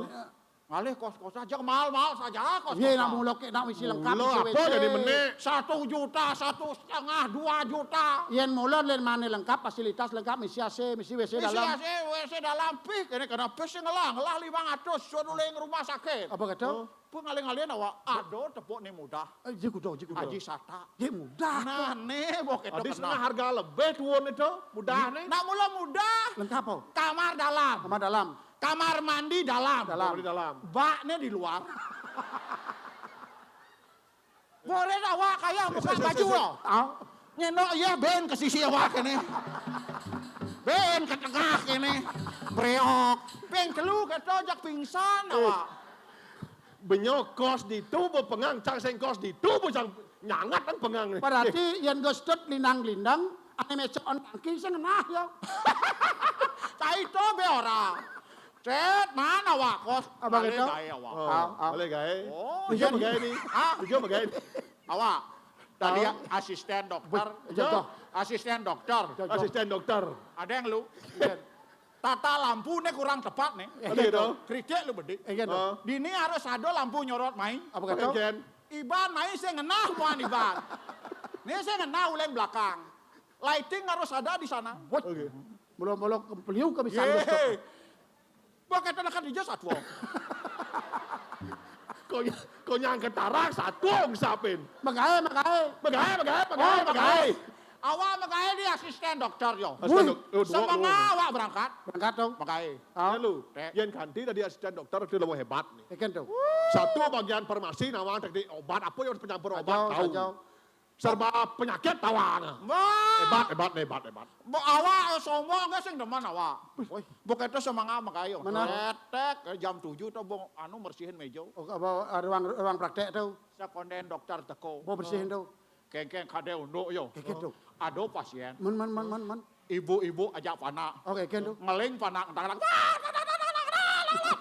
Ngalih kos-kos aja, mahal-mahal saja kos-kos. Iya, nak mula ke, nak misi lengkap, mula misi apa W C. Jadi menek? Satu juta, satu setengah, dua juta. Yén mula lén mané lengkap, fasilitas lengkap, misi A C, misi W C dalam. Misi A C, W C dalam, pih, kéné kena pih sing ngelah, ngelah limang atus, suruh uling rumah sakit. Apa kata? Oh. Pun ngalih-ngalihan awak, aduh, tepuk ni mudah. Eh, jé kuda, jé kuda. Aji Sata. Jé mudah. Nah, né, bok itu. Adi kena. Setengah harga lebih tuun itu, mudah né. Nak mula mudah. Lengkap, oh. Kamar dalam. Kamar dalam. Kamar mandi dalam. Dalam. Kamar mandi dalam. Baknya di luar. Boleh awak kaya buka baju lo. Ah. Nyéndok iya bén ke sisi awak kéné. Bén ke tengah kéné. Breok. Bén telu kéto jak pingsan awak. Benyo kos ditu bepengang, cang sing kos ditu, bu cang nyangat kan pengang né. Berarti yén Gus Dut lindang-lindang, Ané mécok on tangki sing ngenah ya. Cai to bé ora. Cet, mana awak kos? Apa balik gitu? Gaé awak. Oh, ah, ah, balik gaé. Oh, iya. Bagaimana ini? Ah, bagaimana ini? Awak. Tadi asisten dokter. Iya, iya. Asisten dokter. Asisten dokter. Ada yang lu. Iya. Tata lampu nih kurang tepat nih. Ada gitu. Kritik lu bedik. Iya, gitu. Dini harus ada lampu nyorot mai. Apa kata? Iban mai sing ngenah muan iban. Nih sing ngenah uling belakang. Lighting harus ada di sana. Oke. Mula-mula kempeliu ka bisa. Yé. Bos kata dekat di jas satwa. Kok, kok nyangka tarak satwa ngisapin. Magaé, magaé. Magaé, magaé, magaé, magaé. Awak magaé di asisten dokter yo. Asisten dokter. Semanga awak berangkat. Berangkat dong. Magaé. Ya lu. Yén ganti tadi asisten dokter itu lebih hebat nih. Ikan tuh. Satu bagian farmasi nawang teknik obat, apa yang harus penyampur obat tahu. Serba penyakit tawang. Wah. Hebat, hebat, hebat, hebat. Mbok awak sombong gak sing demen awak. Woi. Mbok itu semanga magaé yo. Mana? Retek, jam tujuh to mbok anu mersihin meja. Oh, apa, ruang, ruang praktek tuh. Sekonden dokter teko. Mbok bersihin tuh. Kéngkén kadé unduk yo. Kéngkén tuh. Ada pasien. Men, men, men, men, men. Ibu-ibu ajak panak. Oke, kéngkén tuh. Ngeling panak, entang-entang.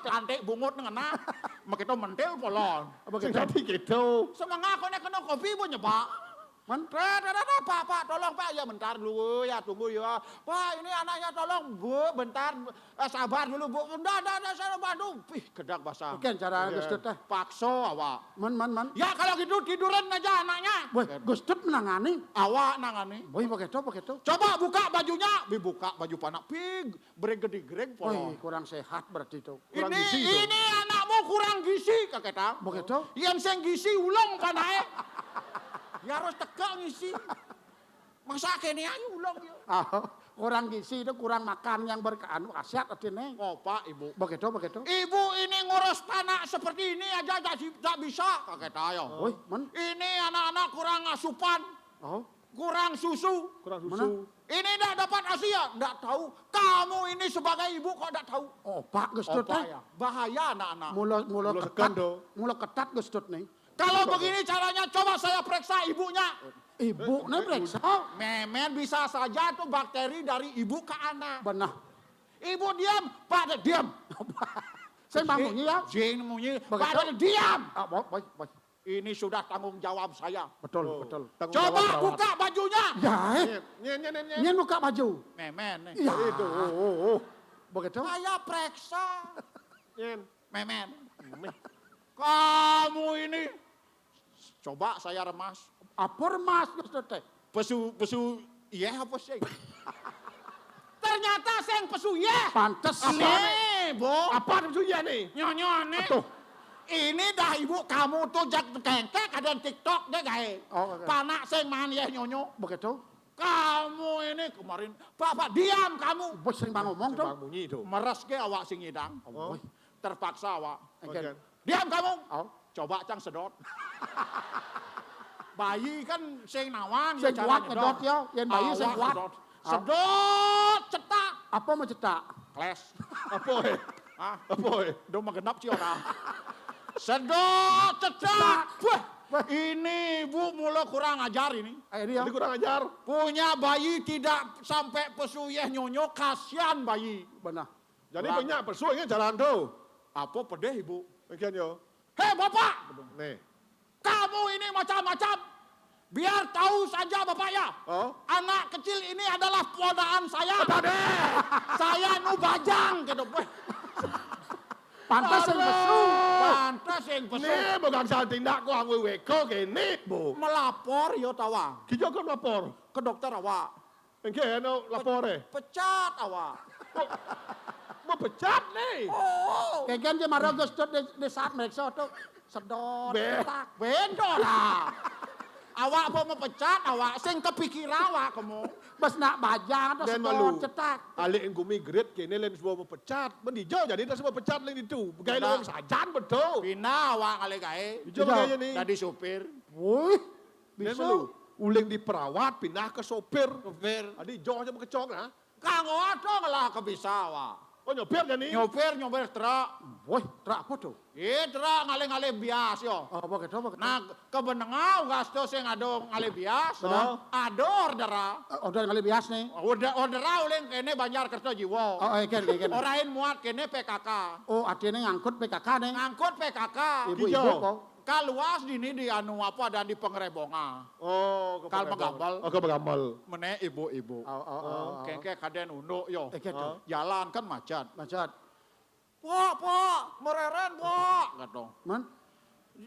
Pelantik bungut ngena. Makita mentil polon. Apa gitu? Jadi gitu. Semanga koné kena kopi bu nyebak. Man? Pak, Pak, tolong Pak, ya bentar dulu ya, tunggu ya. Pak, ini anaknya tolong Bu, bentar, eh, sabar dulu Bu. Ndak, ndak, ndak, saya bantu. Pih, gedak basah. Oke, cara Gus Tut teh. Paksa awak. Man, man, man. Ya kalau gitu tiduran aja anaknya. Woi, Gus Tut menangani. Awak nangani. Woi, begitu, begitu. Coba buka bajunya, dibuka baju panak. Pig, bereng gede-gereng polong. Woi, kurang sehat berarti itu. Kurang gizi itu. Ini anakmu kurang gizi, kaketa. Begitu. Yén sing gizi ulung panaé. Ya harus tegak ngisi. Masa kéné aja ulung ya. Ah, kurang gizi itu kurang makan yang berkeanu khasiat artinya. Ngopak ibu. Begitu, begitu. Ibu ini ngurus panak seperti ini aja tak, tak bisa, kaketa ya. Woi, men. Ini anak-anak kurang asupan. Oh. Kurang susu. Kurang susu. Mana? Ini ndak dapat asi ya? Ndak tahu. Kamu ini sebagai ibu kok ndak tahu? Oh, Pak Gus Tut, ya. Bahaya anak-anak. Mula, mula ketat, mula ketat Gus Tut nih. Kalau begini caranya, coba saya periksa ibunya. Ibu nih periksa. Memang bisa saja tuh bakteri dari ibu ke anak. Benar. Ibu diam, Pak diam. Saya bangunnya ya. Jin munyi, Pak diam. Ah, boy, boy, boy. Ini sudah tanggung jawab saya. Betul, betul. Coba buka bajunya. Ya, eh. Nyén, nyén, nyén, nyén. Nyén buka baju. Memen nih. Ya. Itu, oh, oh, oh. Begitu. Saya periksa. Nyén. Memen. Kamu ini. Coba saya remas. Apa remas, Gus Tut teh? Pesu, pesu, iya apa sih? Ternyata sing pesu yéh. Pantes. Apa nih? Nih, Bu. Apa pesu yéh nih? Nyonyo nih. Aduh. Ini dah ibu kamu tuh jak kengké kadén TikTok deh gaé. Oh, oke. Panak sing man yéh nyonyo. Begitu. Kamu ini kemarin, Pak, Pak, diam kamu. Bos sering bang ngomong tuh. Sering bang munyi tuh. Meres ke awak sing ngidang. Oh. Terpaksa awak. Oke. Diam kamu. Oh. Coba cang sedot. Bayi kan sing nawang. Sing kuat ngedot ya, yén bayi sing kuat. Sedot cetak. Apa mau cetak? Kles. Apa eh? Hah? Apa eh? Dong mah genep sih orang. Sedot cetak. Wah, ini ibu mula kurang ajar ini. Ini kurang ajar. Punya bayi tidak sampai pesu yéh nyonyo, kasihan bayi. Benar. Jadi banyak pesu ini jalan tuh. Apa pedih ibu? Bagian yo. Hei Bapak! Nih. Kamu ini macam-macam. Biar tahu saja Bapak ya. Oh? Anak kecil ini adalah ponakan saya. Apa deh? Saya nu bajang gitu. Weh. Pantes sing pesu. Pantes sing pesu. Nih bukan salah tindak kok anggo weko kene, Bu. Melapor yo tawang. Kita kan melapor. Ke dokter awak. Engke anu lapore. Pecat awak. Mau pecat nih. Oh. Kéngkén je mara Gus Tut di, di saat meriksa tuh sedot, cetak. Bendo lah. Awak apa mau pecat awak? Sing kepikir awak kamu. Bas nak bajang atau sedot, cetak. Alik gumi gerit kene lén semua mau pecat. Mendijo jadi dah semua pecat lén itu. Gaé lawang sajan betul. Pindah awak ngalih gaé. Ijo gaé nih. Dadi supir. Woi. Bisa. Uling di perawat pindah ke sopir. Sopir. Adi joh aja bekecok nah. Kang Oat dong lah kebisa wa. Oh, nyopir jani? Nyopir, nyopir truk. Woi, truk apa to? Eh, truk ngalih-ngalih bias yo. Oh, apa gitu, apa gitu? Nah, kebenenga ugas to sing ada ngalih bias. Bener. Ada order. Eh, order ngalih bias nih. Order, order uling kene Banjar Kerto Jiwa. Oh, eh, kan, kan. Orahin muat kene P K K. Oh, artinya ngangkut P K K nih. Ngangkut P K K. Ibu-ibu kok. Kaluas dini di anu apa dan di Pengrebonga. Oh, ke Kal Pengrebonga. Megambel. Oh, ke Megambel. Menek ibu-ibu. Oh, oh, oh, oh. Kengke kaden unduk yo. Eh, gitu. Jalan kan macet. Macet. "Pak, Pak, mereren, Pak," kata. Man?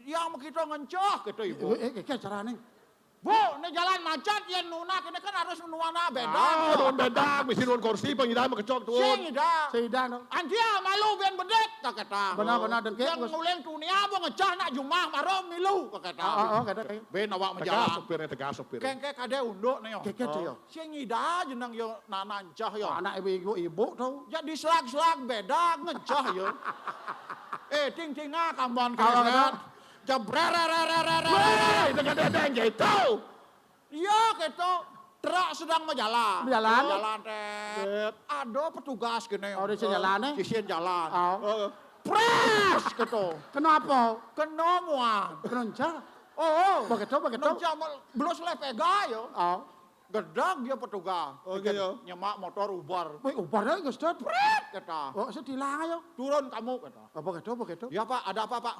"Yang kita ngencah," kata ibu. Eh, eh, eh, carane. "Bu, ini jalan macet, yang nunak ini kan harus nuana beda." Ah, nuan beda, mesti nuan kursi, pengidahan mekecok tuh. Sing ida. Sing ida, no. "Antia malu ben bedet," tak kata. Benar, benar, dengke. "Yang nguling tunia, bu ngecah nak jumah, maru milu," tak kata. Oh, oh, oh, kata, kata. Ben awak tegas mejalan. Sopirnya, tegas sopirnya. Kengke kade unduk nih, yo. Keke tuh, yo. Sing ida jeneng yo nanancah yo. Anak ibu-ibu to. Jadi selag-selag beda ngecah yo. Eh, ting-tinga kamuan. Apa, keren. Apa? Jebrererererere. Weh, dengan dadang gitu. Iya, gitu. Truk sedang berjalan. Berjalan. Jalan, tet. Tet. Ada petugas kene. Oh, di sini jalan, eh? Di sini jalan. Oh. Heeh. Pres, gitu. Kenapa? Kena muan. Kena encah? Oh, oh. Begitu, begitu. Kena encah, mel-, belus lepega yo. Oh. Gedeg dia petugas. Oh, gitu. Nyemak motor ubar. Wih, ubar aja, Gus Dot. Pret, kata. Oh, saya tilang aja. "Turun kamu," kata. Apa gitu, apa gitu? "Ya, Pak, ada apa, Pak?"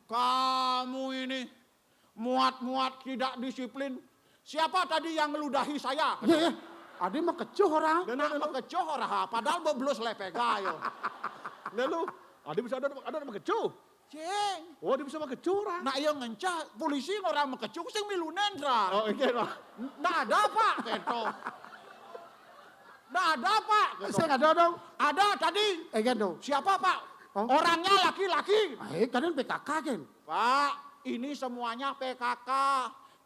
"Kamu ini muat-muat tidak disiplin. Siapa tadi yang ngeludahi saya?" Iya, iya. Adi mah kecuh orang. Nah, nah, nah, nah. Mah kecuh orang, ha. Padahal bebelus lepega, yo. Nah, lu, adi bisa ada, ada mah kecuh. Cing. Oh, dia bisa mah kecuh orang. Nah, yang ngencah, polisi orang mah kecuh, sing milu nendra. Oh, iya, Pak. Ndak ada, Pak, gitu. "Ndak ada, Pak," gitu. Sing ada dong. "Ada tadi." Eh, gitu. "Siapa, Pak?" Oh. "Orangnya laki-laki." Eh, kalian P K K kan? "Pak, ini semuanya P K K.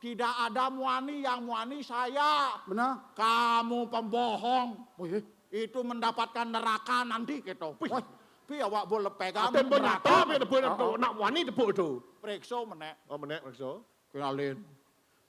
Tidak ada muani, yang muani saya." Benar. "Kamu pembohong. Oh, iya. Itu mendapatkan neraka nanti," gitu. Wih. Wih. Pi awak boleh pegang neraka. Aten bo nyata, pi tepuk, oh, oh, nak muani tepuk tu. Periksa menek. Oh, menek, periksa. Kenalin.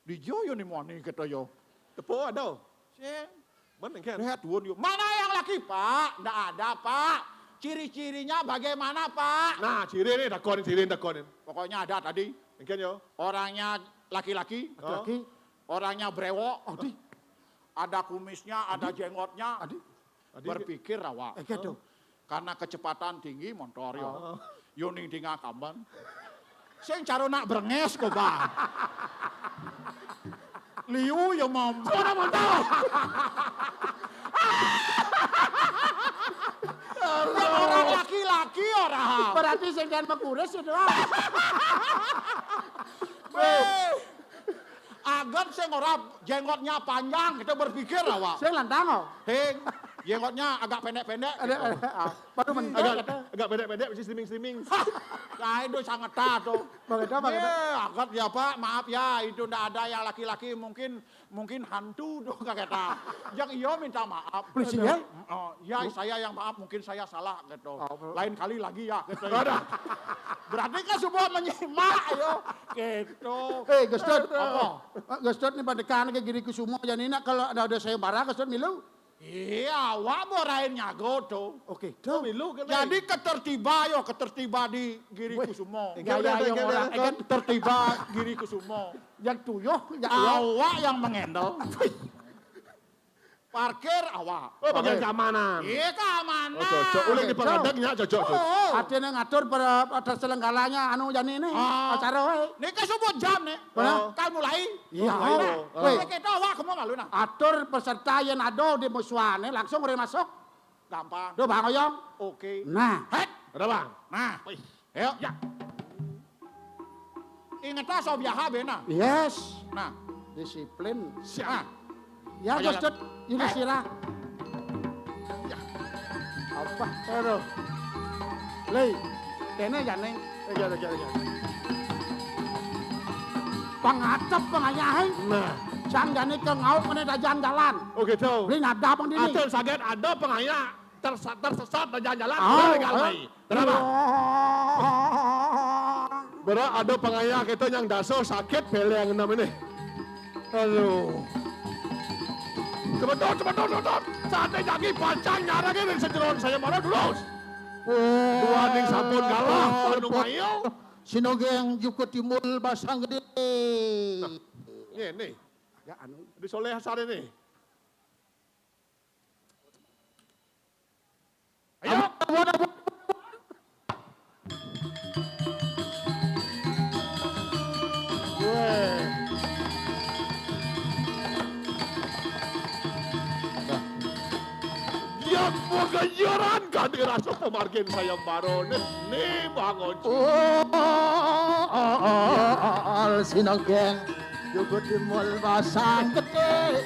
Di jo yo ni muani kita yo. Tepuk ada. Sing. Mana kan? Lihat tuan yo. "Mana yang laki, Pak?" "Ndak ada, Pak." "Ciri-cirinya bagaimana, Pak?" Nah, ciri ni, takonin, ciri takonin. "Pokoknya ada tadi." Mungkin yo. "Orangnya laki-laki." Oh. Laki-laki. "Orangnya brewok." Adi. "Ada kumisnya, ada jenggotnya." Adi. Adi. Berpikir awak. Eh, gitu. Karena kecepatan tinggi motor yo. Oh. Yo ning tinga kaman. Sing cara nak brenges ko, Bang. Liu yo mom. Suara motor. Orang laki-laki orang. Berarti sing kan mekuris itu, ah. Weh. Agat sing ora jenggotnya panjang, kita berpikir awak. Sing lantang, oh. Heng, jenggotnya agak pendek-pendek. Ada, gitu. Ada, ah, baru mentok, agak, kata. Agak pendek-pendek, mesti slimming-slimming. Nah, itu sangat tahu. Begitu, begitu. Ya, agat ya, Pak, maaf ya, itu ndak ada yang laki-laki, mungkin, mungkin hantu tuh, kata. Yang iyo minta maaf. Polisi, ya? Oh, ya, saya yang maaf, mungkin saya salah, gitu. Oh, lain kali lagi ya, gitu. Ada. Berarti kan semua menyimak, yo. Gitu. Eh, Gus Dut. Apa? Eh, Gus Dut ni pada kan ke Giri Kusumo, jadi nak kalau ada, ada sayembara, Gus Dut milu. Iya, awak borain nyago tu. Oke, tu. Milu kena. Jadi ketertiba yo, ketertiba di Giri Kusumo. Weh, gaya yo orang, eh, kan tertiba Giri Kusumo. Yang tuyuh, yang tuyuh. Awak yang mengendal. Parkir awak. Oh, bagian keamanan. Iya, keamanan. Oh, cocok. Ulih di pengadeg nya cocok tu. Oh, oh. Artinya ngatur pada, pada selenggaranya anu jani ni. Ah. Acara, weh. Ni kasebut jam ni. Mana? Oh. Kal mulai. Iya. Oh, mulai. Oh. Weh. Kita awak kamu malu nah. Atur peserta yang ada di musuhan ni langsung boleh masuk. Gampang. Duh, Bang Oyong. Oke. Nah. Hek. Ada, Bang. Nah. Wih. Ayo. Ya. Inget lah, so biaha bena. Yes. Nah. Disiplin. Siap. Nah. Ya, ayo, Gus Dut, Yuni Sira. Ya. Apa? Aduh. Lei, kene jane. Eh, jane, jane, jane. Pangatep pangayahing. Nah. Sang jane ke ngaup kene dajan jalan. Oh, gitu. Beli nada pang dini. Atau saget ada pangayah. Tersa-, tersesat dan jalan-jalan, oh, udah legal, eh, mai. Kenapa? Oh. Berat ada pengayah kita yang dasa sakit, peleng enam ini. Aduh. Cepet, cepet, cepet. Sané jagi pacang nyarengin ring sajeroning sayembara, durus. Oh, duaning sampun galah, anu pot-, mayo. Sinogeng Juku Timbul Basang Gedé. Nah, ngéné. Ya, anu. Di Soléh saréné. Ayo. Ampun, ampun, ampun. Wéh. Nah. Yang magejeran kadi rasa pamargin sayembara né, né bangun. Oh, oh, oh, oh, oh, sinogeng. Juku Timbul Basang Gedé.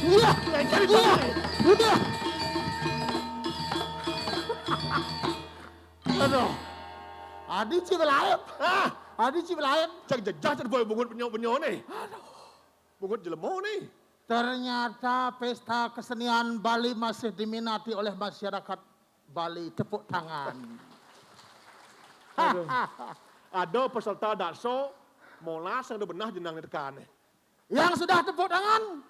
Iya, iya, udah. Aduh. Adi ci belaep. Ah. Adi ci belaep. Cang jejeh, cang boy bungut benyo-benyo né. Aduh. Bungut jelema né. Ternyata pesta kesenian Bali masih diminati oleh masyarakat Bali. Tepuk tangan. Aduh. Ada peserta daksa molas sing ada benah jenengan tekané. Yang sudah tepuk tangan,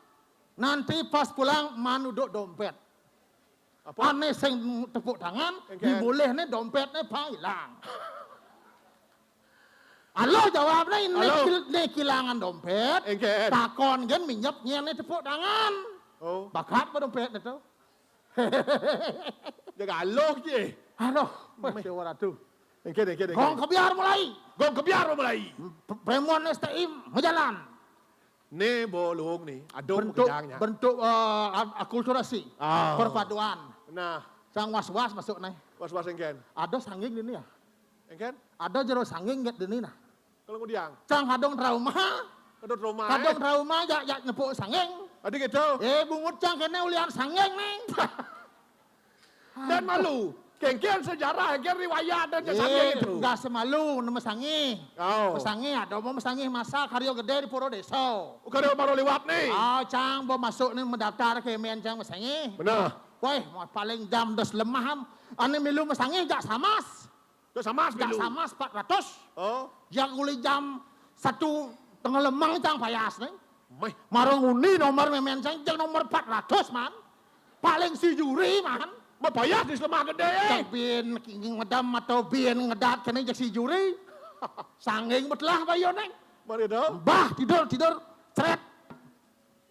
nanti pas pulang manuduk dompet. Apa? Ané sing tepuk tangan, engkén. Dibolehné dompetné pang ilang. Halo, jawabné, né halo. Kil-, né kilangan dompet. Engkén. Takon gén minyep nyén né tepuk tangan. Oh. Bakat apa dompetné to? Jaga aluh, Ci. Aduh, wéh, meh. Déwa Ratu. Engkén, engkén, engkén. Gong kebyar mulai. Gong kebyar mulai. P-, Prémon S T I majalan. Né, Bo Luhung né, aduh, bentuk, makejangnya. Bentuk, eh, a-, akulturasi, ah. Perpaduan. Nah. Cang was-was masuk né. Was-was engkén. Ada sangging dini ya? Engkén? Ada jero sangging nggak dini nah. Kalau ngudiang? Cang kadung trauma. Kadung trauma, kadung eh. Trauma, ya, ya nepuk sangging. Adi gitu? Eh, bungut cang kéné ulian sangging né. Dan malu. Kénkén sejarah, kénkén riwayat dan eh, sanggih itu. Enggak semalu, né masangih. Oh. Masangih, ada mau masangih masa karya gedé di Pura Désa. Oh, karya baru liwat né. Ah, cang, bo masuk né mendaftar ké mén cang masangih. Bener. Wéh, paling jam dos lemah, am. Ané milu masangih, jak samas. Terus samas. Jak milu. Samas empat ratus. Oh. Yang uli jam satu tengah lemang cang payas né. Méh. Mara ngundi nomor mémén cang, jang nomor empat ratus, man. Paling si juri, man. Mapayas di Selemah Gedé, eh. Cang bin, kinging medam atau bin ngedat kéné jak si juri. Sangging betelah bayu né. Mari dong. Bah, tidur, tidur. Cret.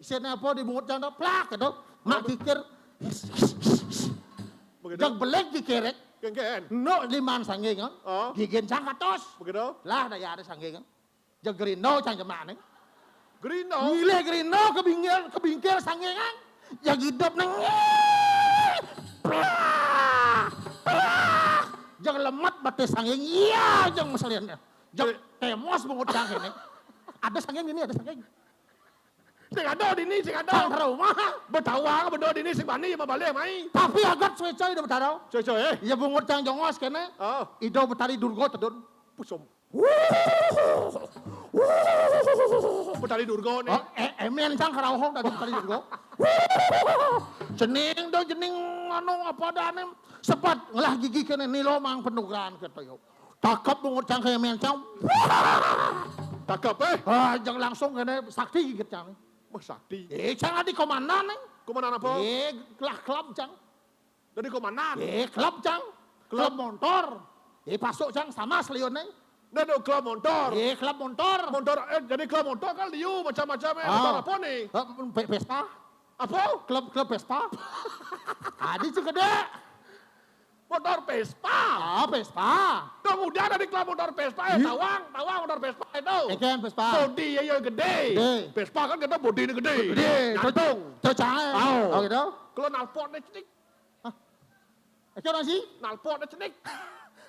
Isiné apa di bungut cang to? Plak, gitu. Mak apa? Kikir. Begitu. Jang beleg kikir, eh. Kénkén. Nuk liman sangging, kan? Oh. Gigin cang katos. Begitu. Lah, daya ada sangging, kan? Jang gerindo cang jemak né. Gerindo? Ngilih gerindo kebingkil, kebingkil sangging, kan? Jang idup né. Plak, plak. Jang lemet batis sangging. Iya, jang masalian. Jang eh. Temos bungut cang kéné. Ada sangging dini, ada sangging. Sing ada dini, sing ada. Cang trauma. Betawang, benda dini sing bani, mabalih, mai. Tapi agat suéca Ida Betara. Suéca, eh? Iya bungut cang jongos kéné. Oh. Ida Betari Durga tedun. Pusum. Betari Durga né. Oh, eh, émén cang karauhong tadi Betari Durga. Jening do, jening anu apa adané. Sepat ngelah gigi kéné nila mang penugrahan kéto yo. Takep bungut cang ké mén cang. Takep, eh? Ah, jang langsung kéné sakti gigit cang. Wah, sakti. Eh, cang adi komandan, eh. Komandan apa? Eh, lah klub cang. Dadi komandan? Eh, klub cang. Klub? Klub montor. Eh, pasuk cang sama seliun, eh. Nah, no, klub montor. Eh, klub montor. Montor, eh, jadi klub montor kan liu macam-macam, eh. Ah. Montor apa né? Eh, Pe-, Vespa. Apa? Klub, klub Vespa. Adi cek gedé. Motor Vespa. Ah, Vespa. Dong udah ada di klub motor Vespa, eh, hmm? Tawang, tawang motor Vespa itu. Éngkén Vespa. Bodi ya, ya gedé. Gedé. Vespa kan kita bodiné gedé. Gedé. Nyantung. Cocok. Oh. Oh, gitu. Kalau knalpotné cenik. Hah? Éngkén sih? Knalpotné cenik.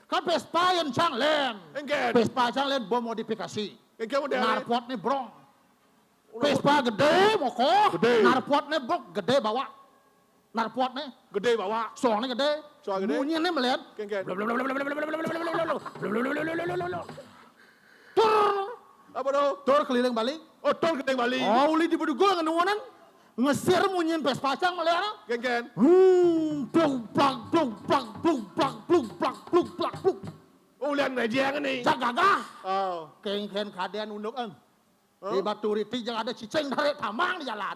Kan Vespa yang cang lén. Éngkén. Vespa cang lén bo modifikasi. Éngkén model. Knalpotné brong. Ulah Vespa gedé, moko. Gedé. Knalpotné brong, gedé bawa. Narpotné gedé bawak. Soalné gedé. Soal gedé. Munyiné melihat. Kénkén. Tur. Apa to? Tur keliling Bali. Oh, tur keliling Bali. Oh, uli di bedugul ngenuanan. Ngesir munyin pés pacang melihat. Kénkén. Hmm, plung plak, plung plak, plung plak, plung plak, plung plak, plung. Oh, ulian rejeng né. Cak gagah. Oh. Kénkén kadén unduk, em. Hah? Di Baturiti jeung ada cicing tarik tambang di jalan.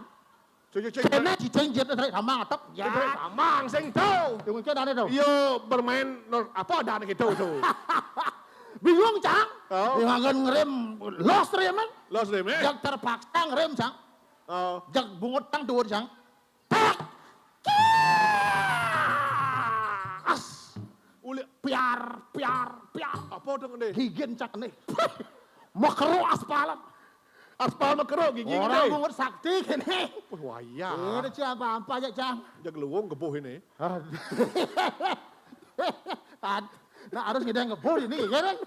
Cicing, cicing. Kéné cicing jit tarik tambang atep. Ya. Tarik tambang sing to. Yang mungkin ada to. Iya, bermain nor-, apa ada gitu to. Bingung, Cang. Oh. Yang akan ngerem los rem, kan? Los rem, eh? Jak terpaksa ngerem, Cang. Oh. Jak bungut tang duur, Cang. Tak. Kias. Uli piar, piar, piar. Apa to, Ndé? Gigin cak né. Makero aspal. Aspal makero gigin. Orang bungut sakti kéné. Wah, wayah. Ini siapa apa aja, Cang? Jak luwung gebuh ini. Aduh. Ad-, nah, harus ngidang gebuh ini, ya kan?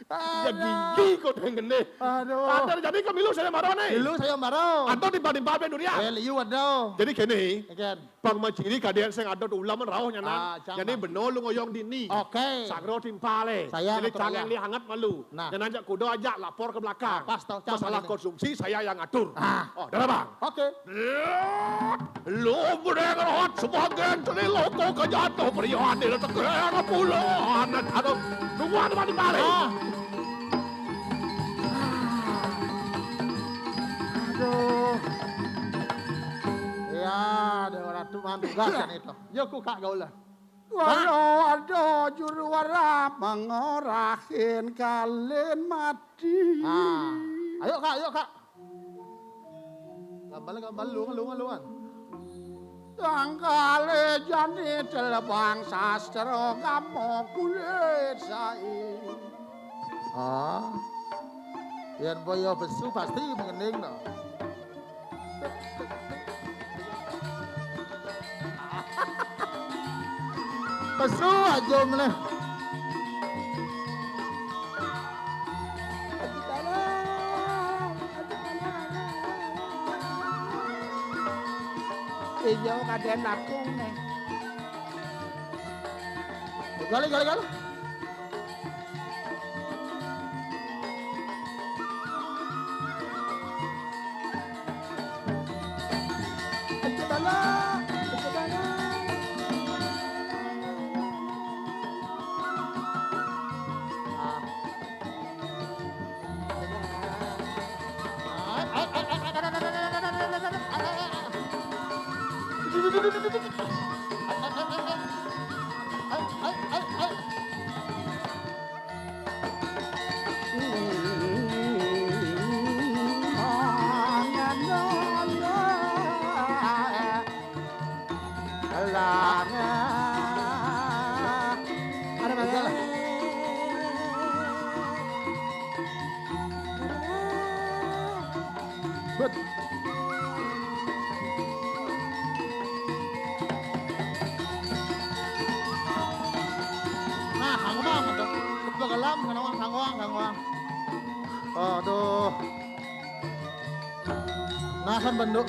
Ya gigi kok yang gede. Aduh. Ada jadi kemilu saya marah nih. Milu saya marah. Atau tiba-tiba ben dunia. Well, you ada. Jadi gini. Again. Pang Majiri kadéan sing ada tu ulaman rauh nyanan. Ah, Cang. Jadi beno lu ngoyong dini. Oke. Sagro timpale. Saya jadi ngatur tangan aja. Li hangat malu. Nah. Nyanan jak kuda aja lapor ke belakang. Ah, pas tau, Cang, masalah ini. Konsumsi saya yang atur. Ah. Oh, dah, Bang. Oke. Lu budaya ngerohot sebagian celiloko kejatuh prihatin teker puluhan. Aduh, tunggu ada mati balik. Ah. Aduh. Ya, Dewa Ratu mah tugas kan itu. Yo ku Kak Gaula. Walau ada juru wara mengorahin kalin mati. Ah. Ayo Kak, ayo Kak. Gambal, gambal, luang, luang, luang. Tangkale jani telebang sastra kamu kulit sai. Ah. Yen boyo besu pasti mengening to. Besu aja meneh. Iya, kadén lakung né. Gali, gali, gali. Ada masalah. But. Nah, kanggo mah, betul. Begalam, kanggo, kanggo, kanggo. Aduh. Nah, kan bendu.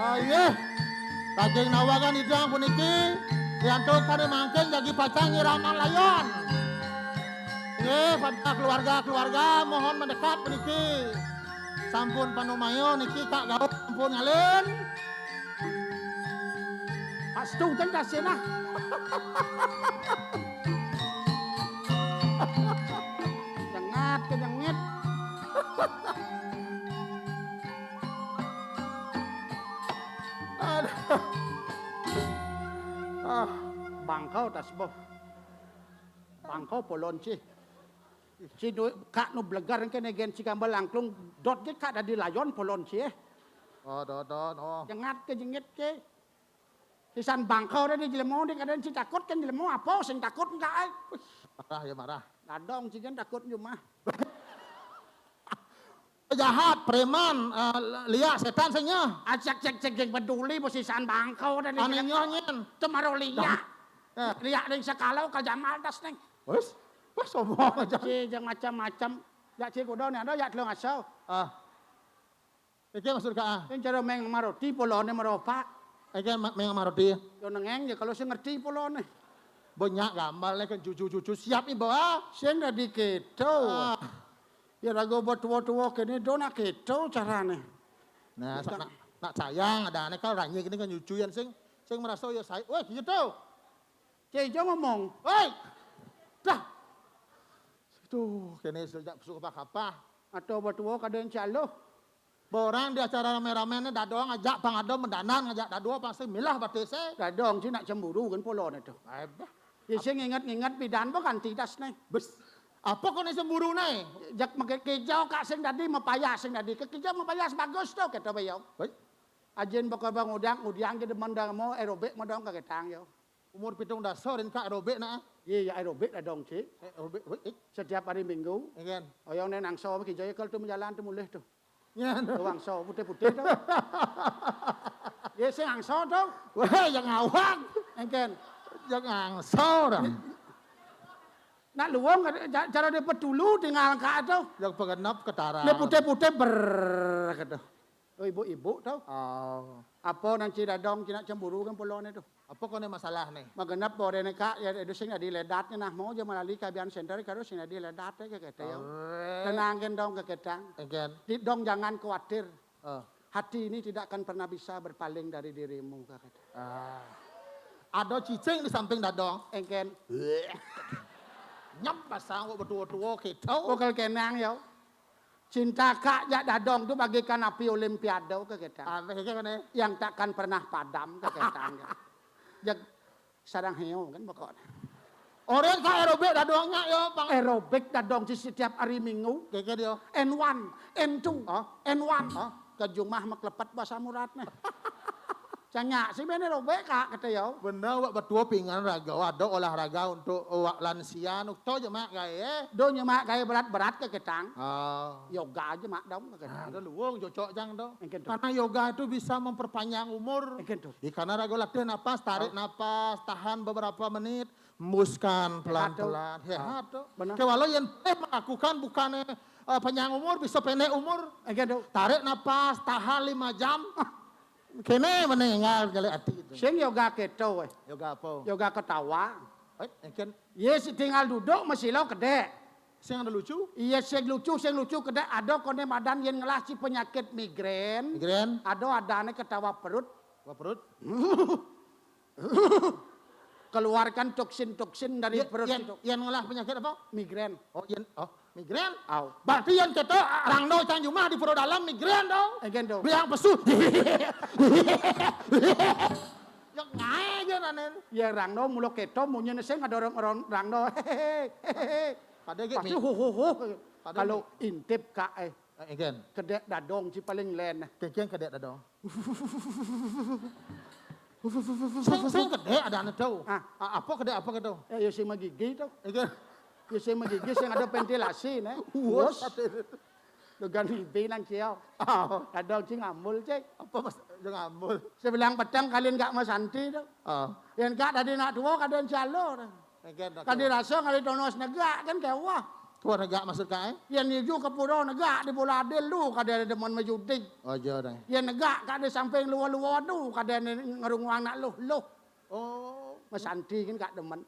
Ah, iya. Lajeng nawagan idang puniki, yantuk kami mangkin jagi pacang nyiraman layon. Nggih, pada keluarga-keluarga mohon mendekat puniki. Sampun panumaya niki Kak Gaul sampun ngalin. Pastu ten kasina. Jengat ke jengit. Aduh. Ah, bangkau tas boh. Bangkau polon ci. Ci nu, Kak nu blegar kéné gén ci gambel langklung dot gé Kak dadi layon polon ci, eh. Oh, dot, dot, oh. Jengat ke jengit ke. Sisan bangkau dadi jelema di kadén ci takut kan jelema apa sing takut enggak, eh. Marah ya marah. Dadong ci gén takut jumah. Jahat, preman, eh, liak, sétan sing nyeh. Acak cek cek yang peduli bos sisan bangkau dadi. Ané nyeh nyén. Temaro liak. Dah. Eh. Liak ning sekalo ka Jamal das ning. Wes, wes sombong aja. Ci jeung macam-macam. Jak cik kuda ne ada, jak telung aso. Ah. Iki maksud Kak ah. Sing cara meng maroti polone meropak. Iki ma- meng maroti. Yo nengeng ya kalau sing ngerti polone. Banyak gambar lek kan cucu-cucu siap nih bawa. Sing dadi keto. Ah. Ya rago buat tua-tua kene do nak keto carane. Nah, nak, nak sayang ada aneh kalau ranye gini kan cucu yang sing sing merasa ya saya, weh gitu. Cek ijo ngomong. Hei! Dah. Tuh, kene sejak suka kapah. Atau batua kadang caloh. Borang di acara rame-rame ni dadong ajak pang ada mendanan ngajak dadua pasti milah batise. Dadong cina cemburu kan polone tu. Aibah. Ya sing ingat-ingat pidan bo kan tidas ni. Bes. Apa kau ni cemburu ni? Jak make kijau kak sing tadi mapayas sing tadi. Ke kijau mapayas bagus tu kata bayau. Baik. Ajin bakal bang udang, udang ke demen dang mo aerobik mo dong ke ketang yo. Umur pitung dasa rin ka aerobik na. Iya, ya aerobik lah dong, Cik. Eh, aerobik, wait, eh. Setiap hari minggu. Iya kan. Oyong nen angso, ki jaya kal tu menjalan tu mulih tu. Iya. Tu angso, putih-putih tu. Iya, sing angso tu. Wah, yang awang. Engken. Yang angso orang. Nak luang, cara dia petulu tinggal angka tu. Yang pengenap ketara. Dia putih-putih ber, kata. Oh, ibu-ibu tau. Oh. Apa nan ci dadong ci nak cemburu kan pulau ni tu. Apa kau ni masalah ni? Magenap bore ni kak, ya itu sing adi ledat ni nah mau je malali kabian center kado sing adi ledat ke kete yo. Tenang kan dong ke ketang. Again. Di dong jangan khawatir. Oh. Hati ini tidak akan pernah bisa berpaling dari dirimu ke kete. Ah. Ada cicing di samping dadong. Engken. Nyam pasang kok betua-tua kita. Kok kenang yo. Cinta kak jak dadong tu bagaikan api olimpiade ke kita. Apa kata kau ni? Yang takkan pernah padam ke kita. Jak sarang heo kan pokoknya. Orang kak aerobik dadongnya yo bang. Aerobik dadong di setiap hari minggu. Keke dia. N one, N two, oh? N one. Oh? Ke jumah meklepet bahasa murat nih. Canya si bene robek kak kata yo. Benar wak betua pingan raga, ada olahraga untuk wak lansia nuk to je mak gaya. Do nyemak gaya berat-berat ke ketang. Oh. Yoga aja mak dong ke ketang. Ada luung cocok jang do. Karena yoga itu bisa memperpanjang umur. Iya, karena raga latih napas, tarik napas, tahan beberapa menit, hembuskan pelan-pelan. Sehat tu. Sehat tu. Benar. Ke walau yang eh melakukan bukan eh, panjang umur bisa pendek umur. Iya, tarik napas, tahan lima jam. Kene meninggal kali hati itu. Sing yoga keto eh. Yoga apa? Yoga ketawa. Eh, kan. Yes, tinggal duduk masih lo kedek. Sing ada lucu? Iya, sing lucu, sing lucu kedek. Ada kone madan yen ngelah ci penyakit migrain. Migrain. Ada adane ketawa perut. Ketawa perut. Keluarkan toksin-toksin dari ya, perut yang, itu. Yang ngelah penyakit apa? Migrain. Oh, yang oh, migrain. Au. Berarti yang kata orang do cang jumah di pura dalam migrain do. Egen do. Biang pesu. Yang ngae aja nanen. Ya orang do mulo keto munyi neseng ada orang orang orang do. Hehehe. Pada gitu. Pasti hu hu hu. Kalau intip kak eh. Egen. Kedek dadong ci paling len. Kegen kedek dadong. Sing sing kedek ada anu tau. Ah. Apa kedek apa kedek? Eh, ya sing magigi tau. Egen. Ya sing magigi sing ada ventilasi ne. Uwos. Dengan ibi nang ciau. Oh. Dadong ci ngambul ci. Apa mas ngambul? Sebilang petang kalian gak masanti tau. Oh. Yang gak tadi nak tua kadang calo. Kan dirasa ngali tonos negak kan kewah. Tua negak maksud kak eh? Yang niju ke pura negak di pula adil lu kada ada demen majudi. Oh iya deh. Yang negak kada samping luar-luar tu kada ngerunguang nak luh luh. Oh. Masanti kan kak demen.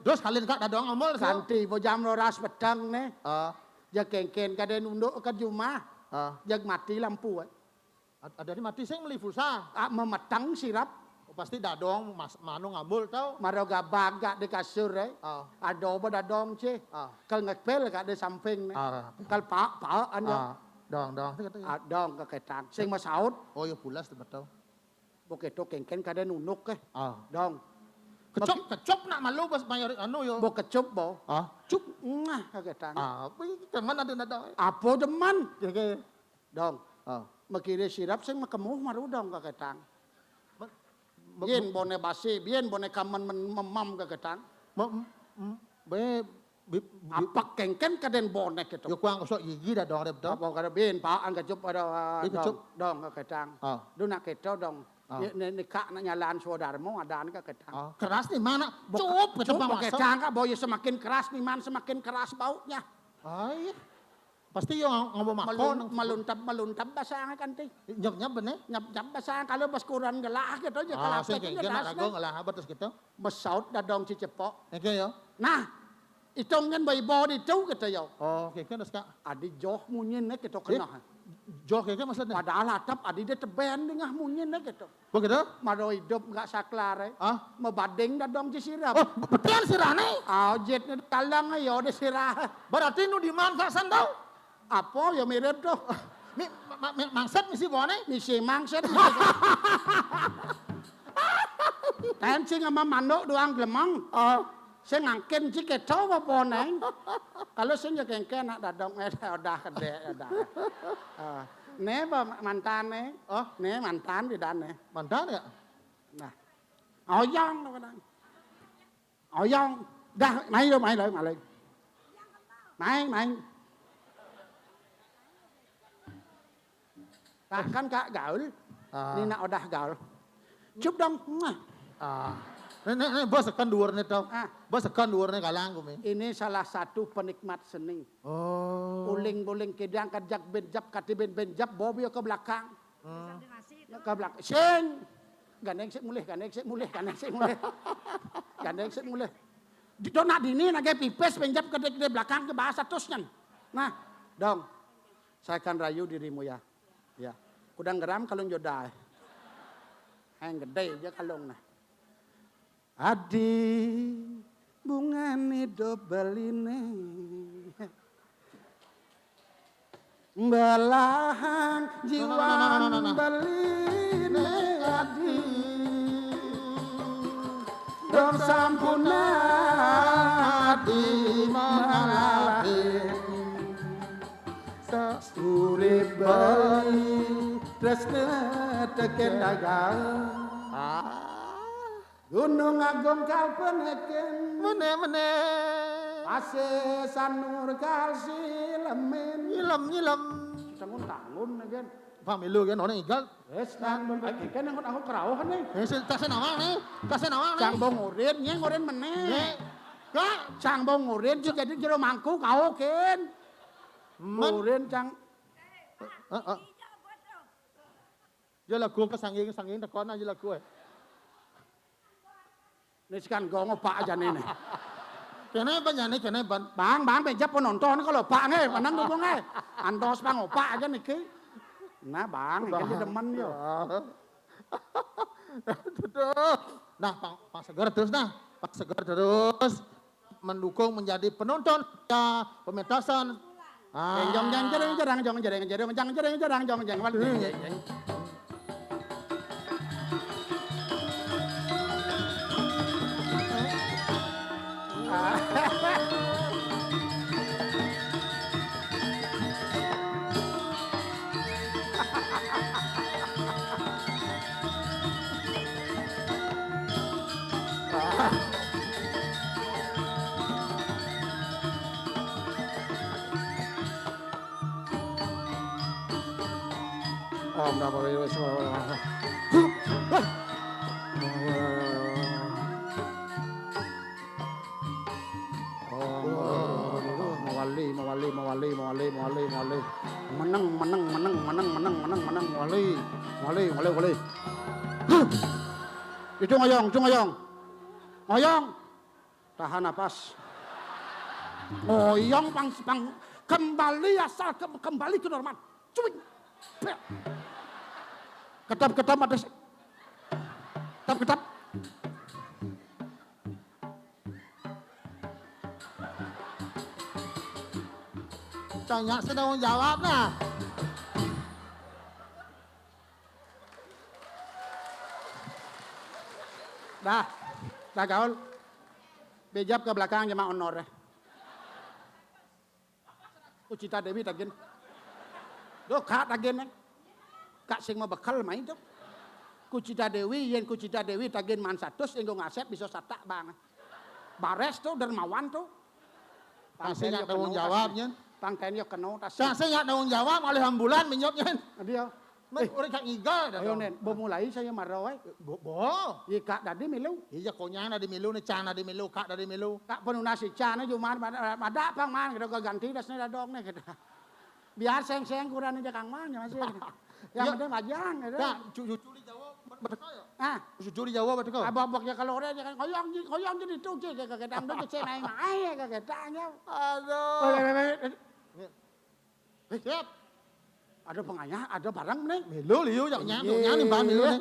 Terus kalian kak dadong amol sih. Santi bojam roras petang nih. Ah. Jagengken kada nunduk ke jumah. Ah. Jag mati lampu. Eh. Ada ni mati sing meli pulsa. Ah, memetang sirap. Oh, pasti dadong mas, manu ngambul tau. Maro gabag gak di kasur eh. Oh. Ado ba dadong ci. Oh. Kal ngepel gak di samping ni. Oh. Kal paak paak anda. Oh. Dong dong. Ah, dong ke ketang. Sing masaut. Oh ya pulas tu betul. Bo keto kengken kada nunuk eh. Oh. Dong. Kecup kecup nak malu bas mayar anu yo. Bo kecup bo. Ah. Cup ngah ke ketang. Ah, apa ini keman ada nada. Apa deman? Dong. Oh. Makire sirap sing makemuh maru dong kaketang. Bien bone basi, bien bone kamen memam kaketang. Be, apak kengken kaden bone gitu. Yo kuang kosok gigi dah dong rep dong. Apa kada bien pa angka cup ada dong dong kaketang. Oh. Duna keto dong. Oh. Ni, ni, ni kak nak nyalaan suadarmu ada angka ketang. Oh. Keras ni mana? Cup ketang kak boy semakin keras ni man semakin keras baunya. Oh iya. Pasti yo ngomong makon. Melun-, meluntab, meluntab basang kan ti. Nyep-nyep bener. Nyep-nyep basang kalau bas kuran gelah gitu aja. Ah, kalau sing apa kengken jelas nak dagang nih. Gelah apa terus gitu? Mesaut dadong Cicepok. Oke yo. Nah, itung kan baibo di itu gitu yo. Oh, oke, oke, terus, Kak. Adi joh munyin nih gitu. Eh? Kena. Joh, oke, oke, maksudnya? Padahal atap adi dia teben dengah munyin nih gitu. Begitu? Maro hidup nggak saklar, eh. Ah? Mabading dadong ci sirah. Oh, betul sirah nih? Ah, jet ni kalang ayo di sirah. Berarti nu di mana, Kak, sandau? Apa ya mirip tuh? Mi-, ma-, ma-, mi-, mangset misi bone? Misi mangset. Kan sing sama manduk doang gelemeng. Oh. Sing ngangkin ci keto apa neng? Kalau sing ya kengken nak dadong, eh, udah gede, udah. Ah. Ne ba mantane? Oh. Ne mantan bidane. Mantan ya? Nah. Oyong apa nang? Oyong. Dah, main lo, main lo, main lo. Main, main. Nah, kan Kak gaul. Ah. Ni nak odah gaul. Cup dong. Muah. Ah. Nih, nih, nih, bos tekan dhuwur nih, tau. Ah. Bos tekan dhuwur nih, kalang kumi. Ini salah satu penikmat seni. Oh. Uling-uling kidang kejap benjap, kati ben benjap, bobi ke belakang. Hmm. Ke belakang. Sing. Gandeng sik mulih, gandeng sik mulih, gandeng sik mulih. Gandeng sik mulih. Di, do nak dini nage pipis benjap ke, ke belakang ke bahasa terus nyen. Nah, dong. Saya akan rayu dirimu ya. Ya. Kudang geram kalung jodai. Yang gede aja kalung nah. Adi bungani do beline. Belahang jiwan beline adi. Dong sampun adi mengalahke. Urip bayi tresna teken dagang. Ah. Gunung Agung kalpeneken. Mene, mene. Pasir Sanur kalsilemen. Nyilem, nyilem. Sangun tangun neken. Pamilu kan orang igal. Wis nang bebek ikan yang aku kerauh nih. Eh, si-, tasik nawang nih. Tasik nawang nih. Cang bong urin, nyeng urin meneh. Nih. Kak. Cang bong urin, si jadi jero mangku kau ken. Men- Urin cang. Heeh. Ya lagu ke sanging-sanging tekon aja lagu, eh. Nih sekan gong opak aja nih, nih. Kene apa nyane, kene ban? Bang, bang, beja penonton kalau opak nih, menang dukung eh. Antos bang opak aja niki. Nah, bang, iki demen yo. Duduh. Nah, Pak, Pak Seger terus nah. Pak Seger terus mendukung menjadi penonton ya pementasan. Ah. Jeng jong jeng jereng jerang jong jereng jerong jang jereng jerang jong jeng wal jeng jeng jeng. Om Namo Parivara Swaha. Om, mawali, mawali, mawali, mawali, mawali, mawali. Meneng, meneng, meneng, meneng, meneng, meneng, meneng, mawali. Mawali, mawali, mawali. Huh. Itu ngoyong, itu ngoyong. Ngoyong. Tahan napas. Ngoyong pang, pang, kembali asal ke, kembali ke normal. Cuing. Ketap, ketap, ada se-, ketap, ketap. Tanya saya tanggung jawab nah. Dah, dah gaul. Bejap ke belakang jema honor eh. Kucita Dewi tagin. Duh, Kak tagin, eh. Kak sing mabekel main tuh. Kucita Dewi, yen Kucita Dewi tagin man satus, enggo ngasep bisa satak, Bang. Bares tuh, dermawan tuh. Pang sing nyak tanggung jawab, nyen. Pang ten yo keno tas. Cak sing nyak tanggung jawab, malih ambulan minyop, nyen. Dia. Men urip gak ngigal dah. Ayo, Nen, bo mulai saya marah, eh. Bo, bo. Iya, Kak dadi milu. Iya, konyang dadi milu, ne can dadi milu, Kak dadi milu. Kak penunas ican, eh, cuman pada, pada pang man, kita ganti dasne dadong ne, kita. Biar seng-seng kurang aja Kang Mang ya masih. Yang Ya. Penting majang gitu. Nah, cu- cuculi Jawa beteka ya? Ah, Cuculi Jawa beteka. Abok-abok ya kalau orang ya kan koyong koyong jadi itu ke ke gedang tuh cek naik naik ya ke gedang ya. Aduh. Weh, weh, weh, weh. Eh, siap. Ada pengayah, ada barang nih. Milo liu jak nyanu, Iya. nyanu mbah milo nih.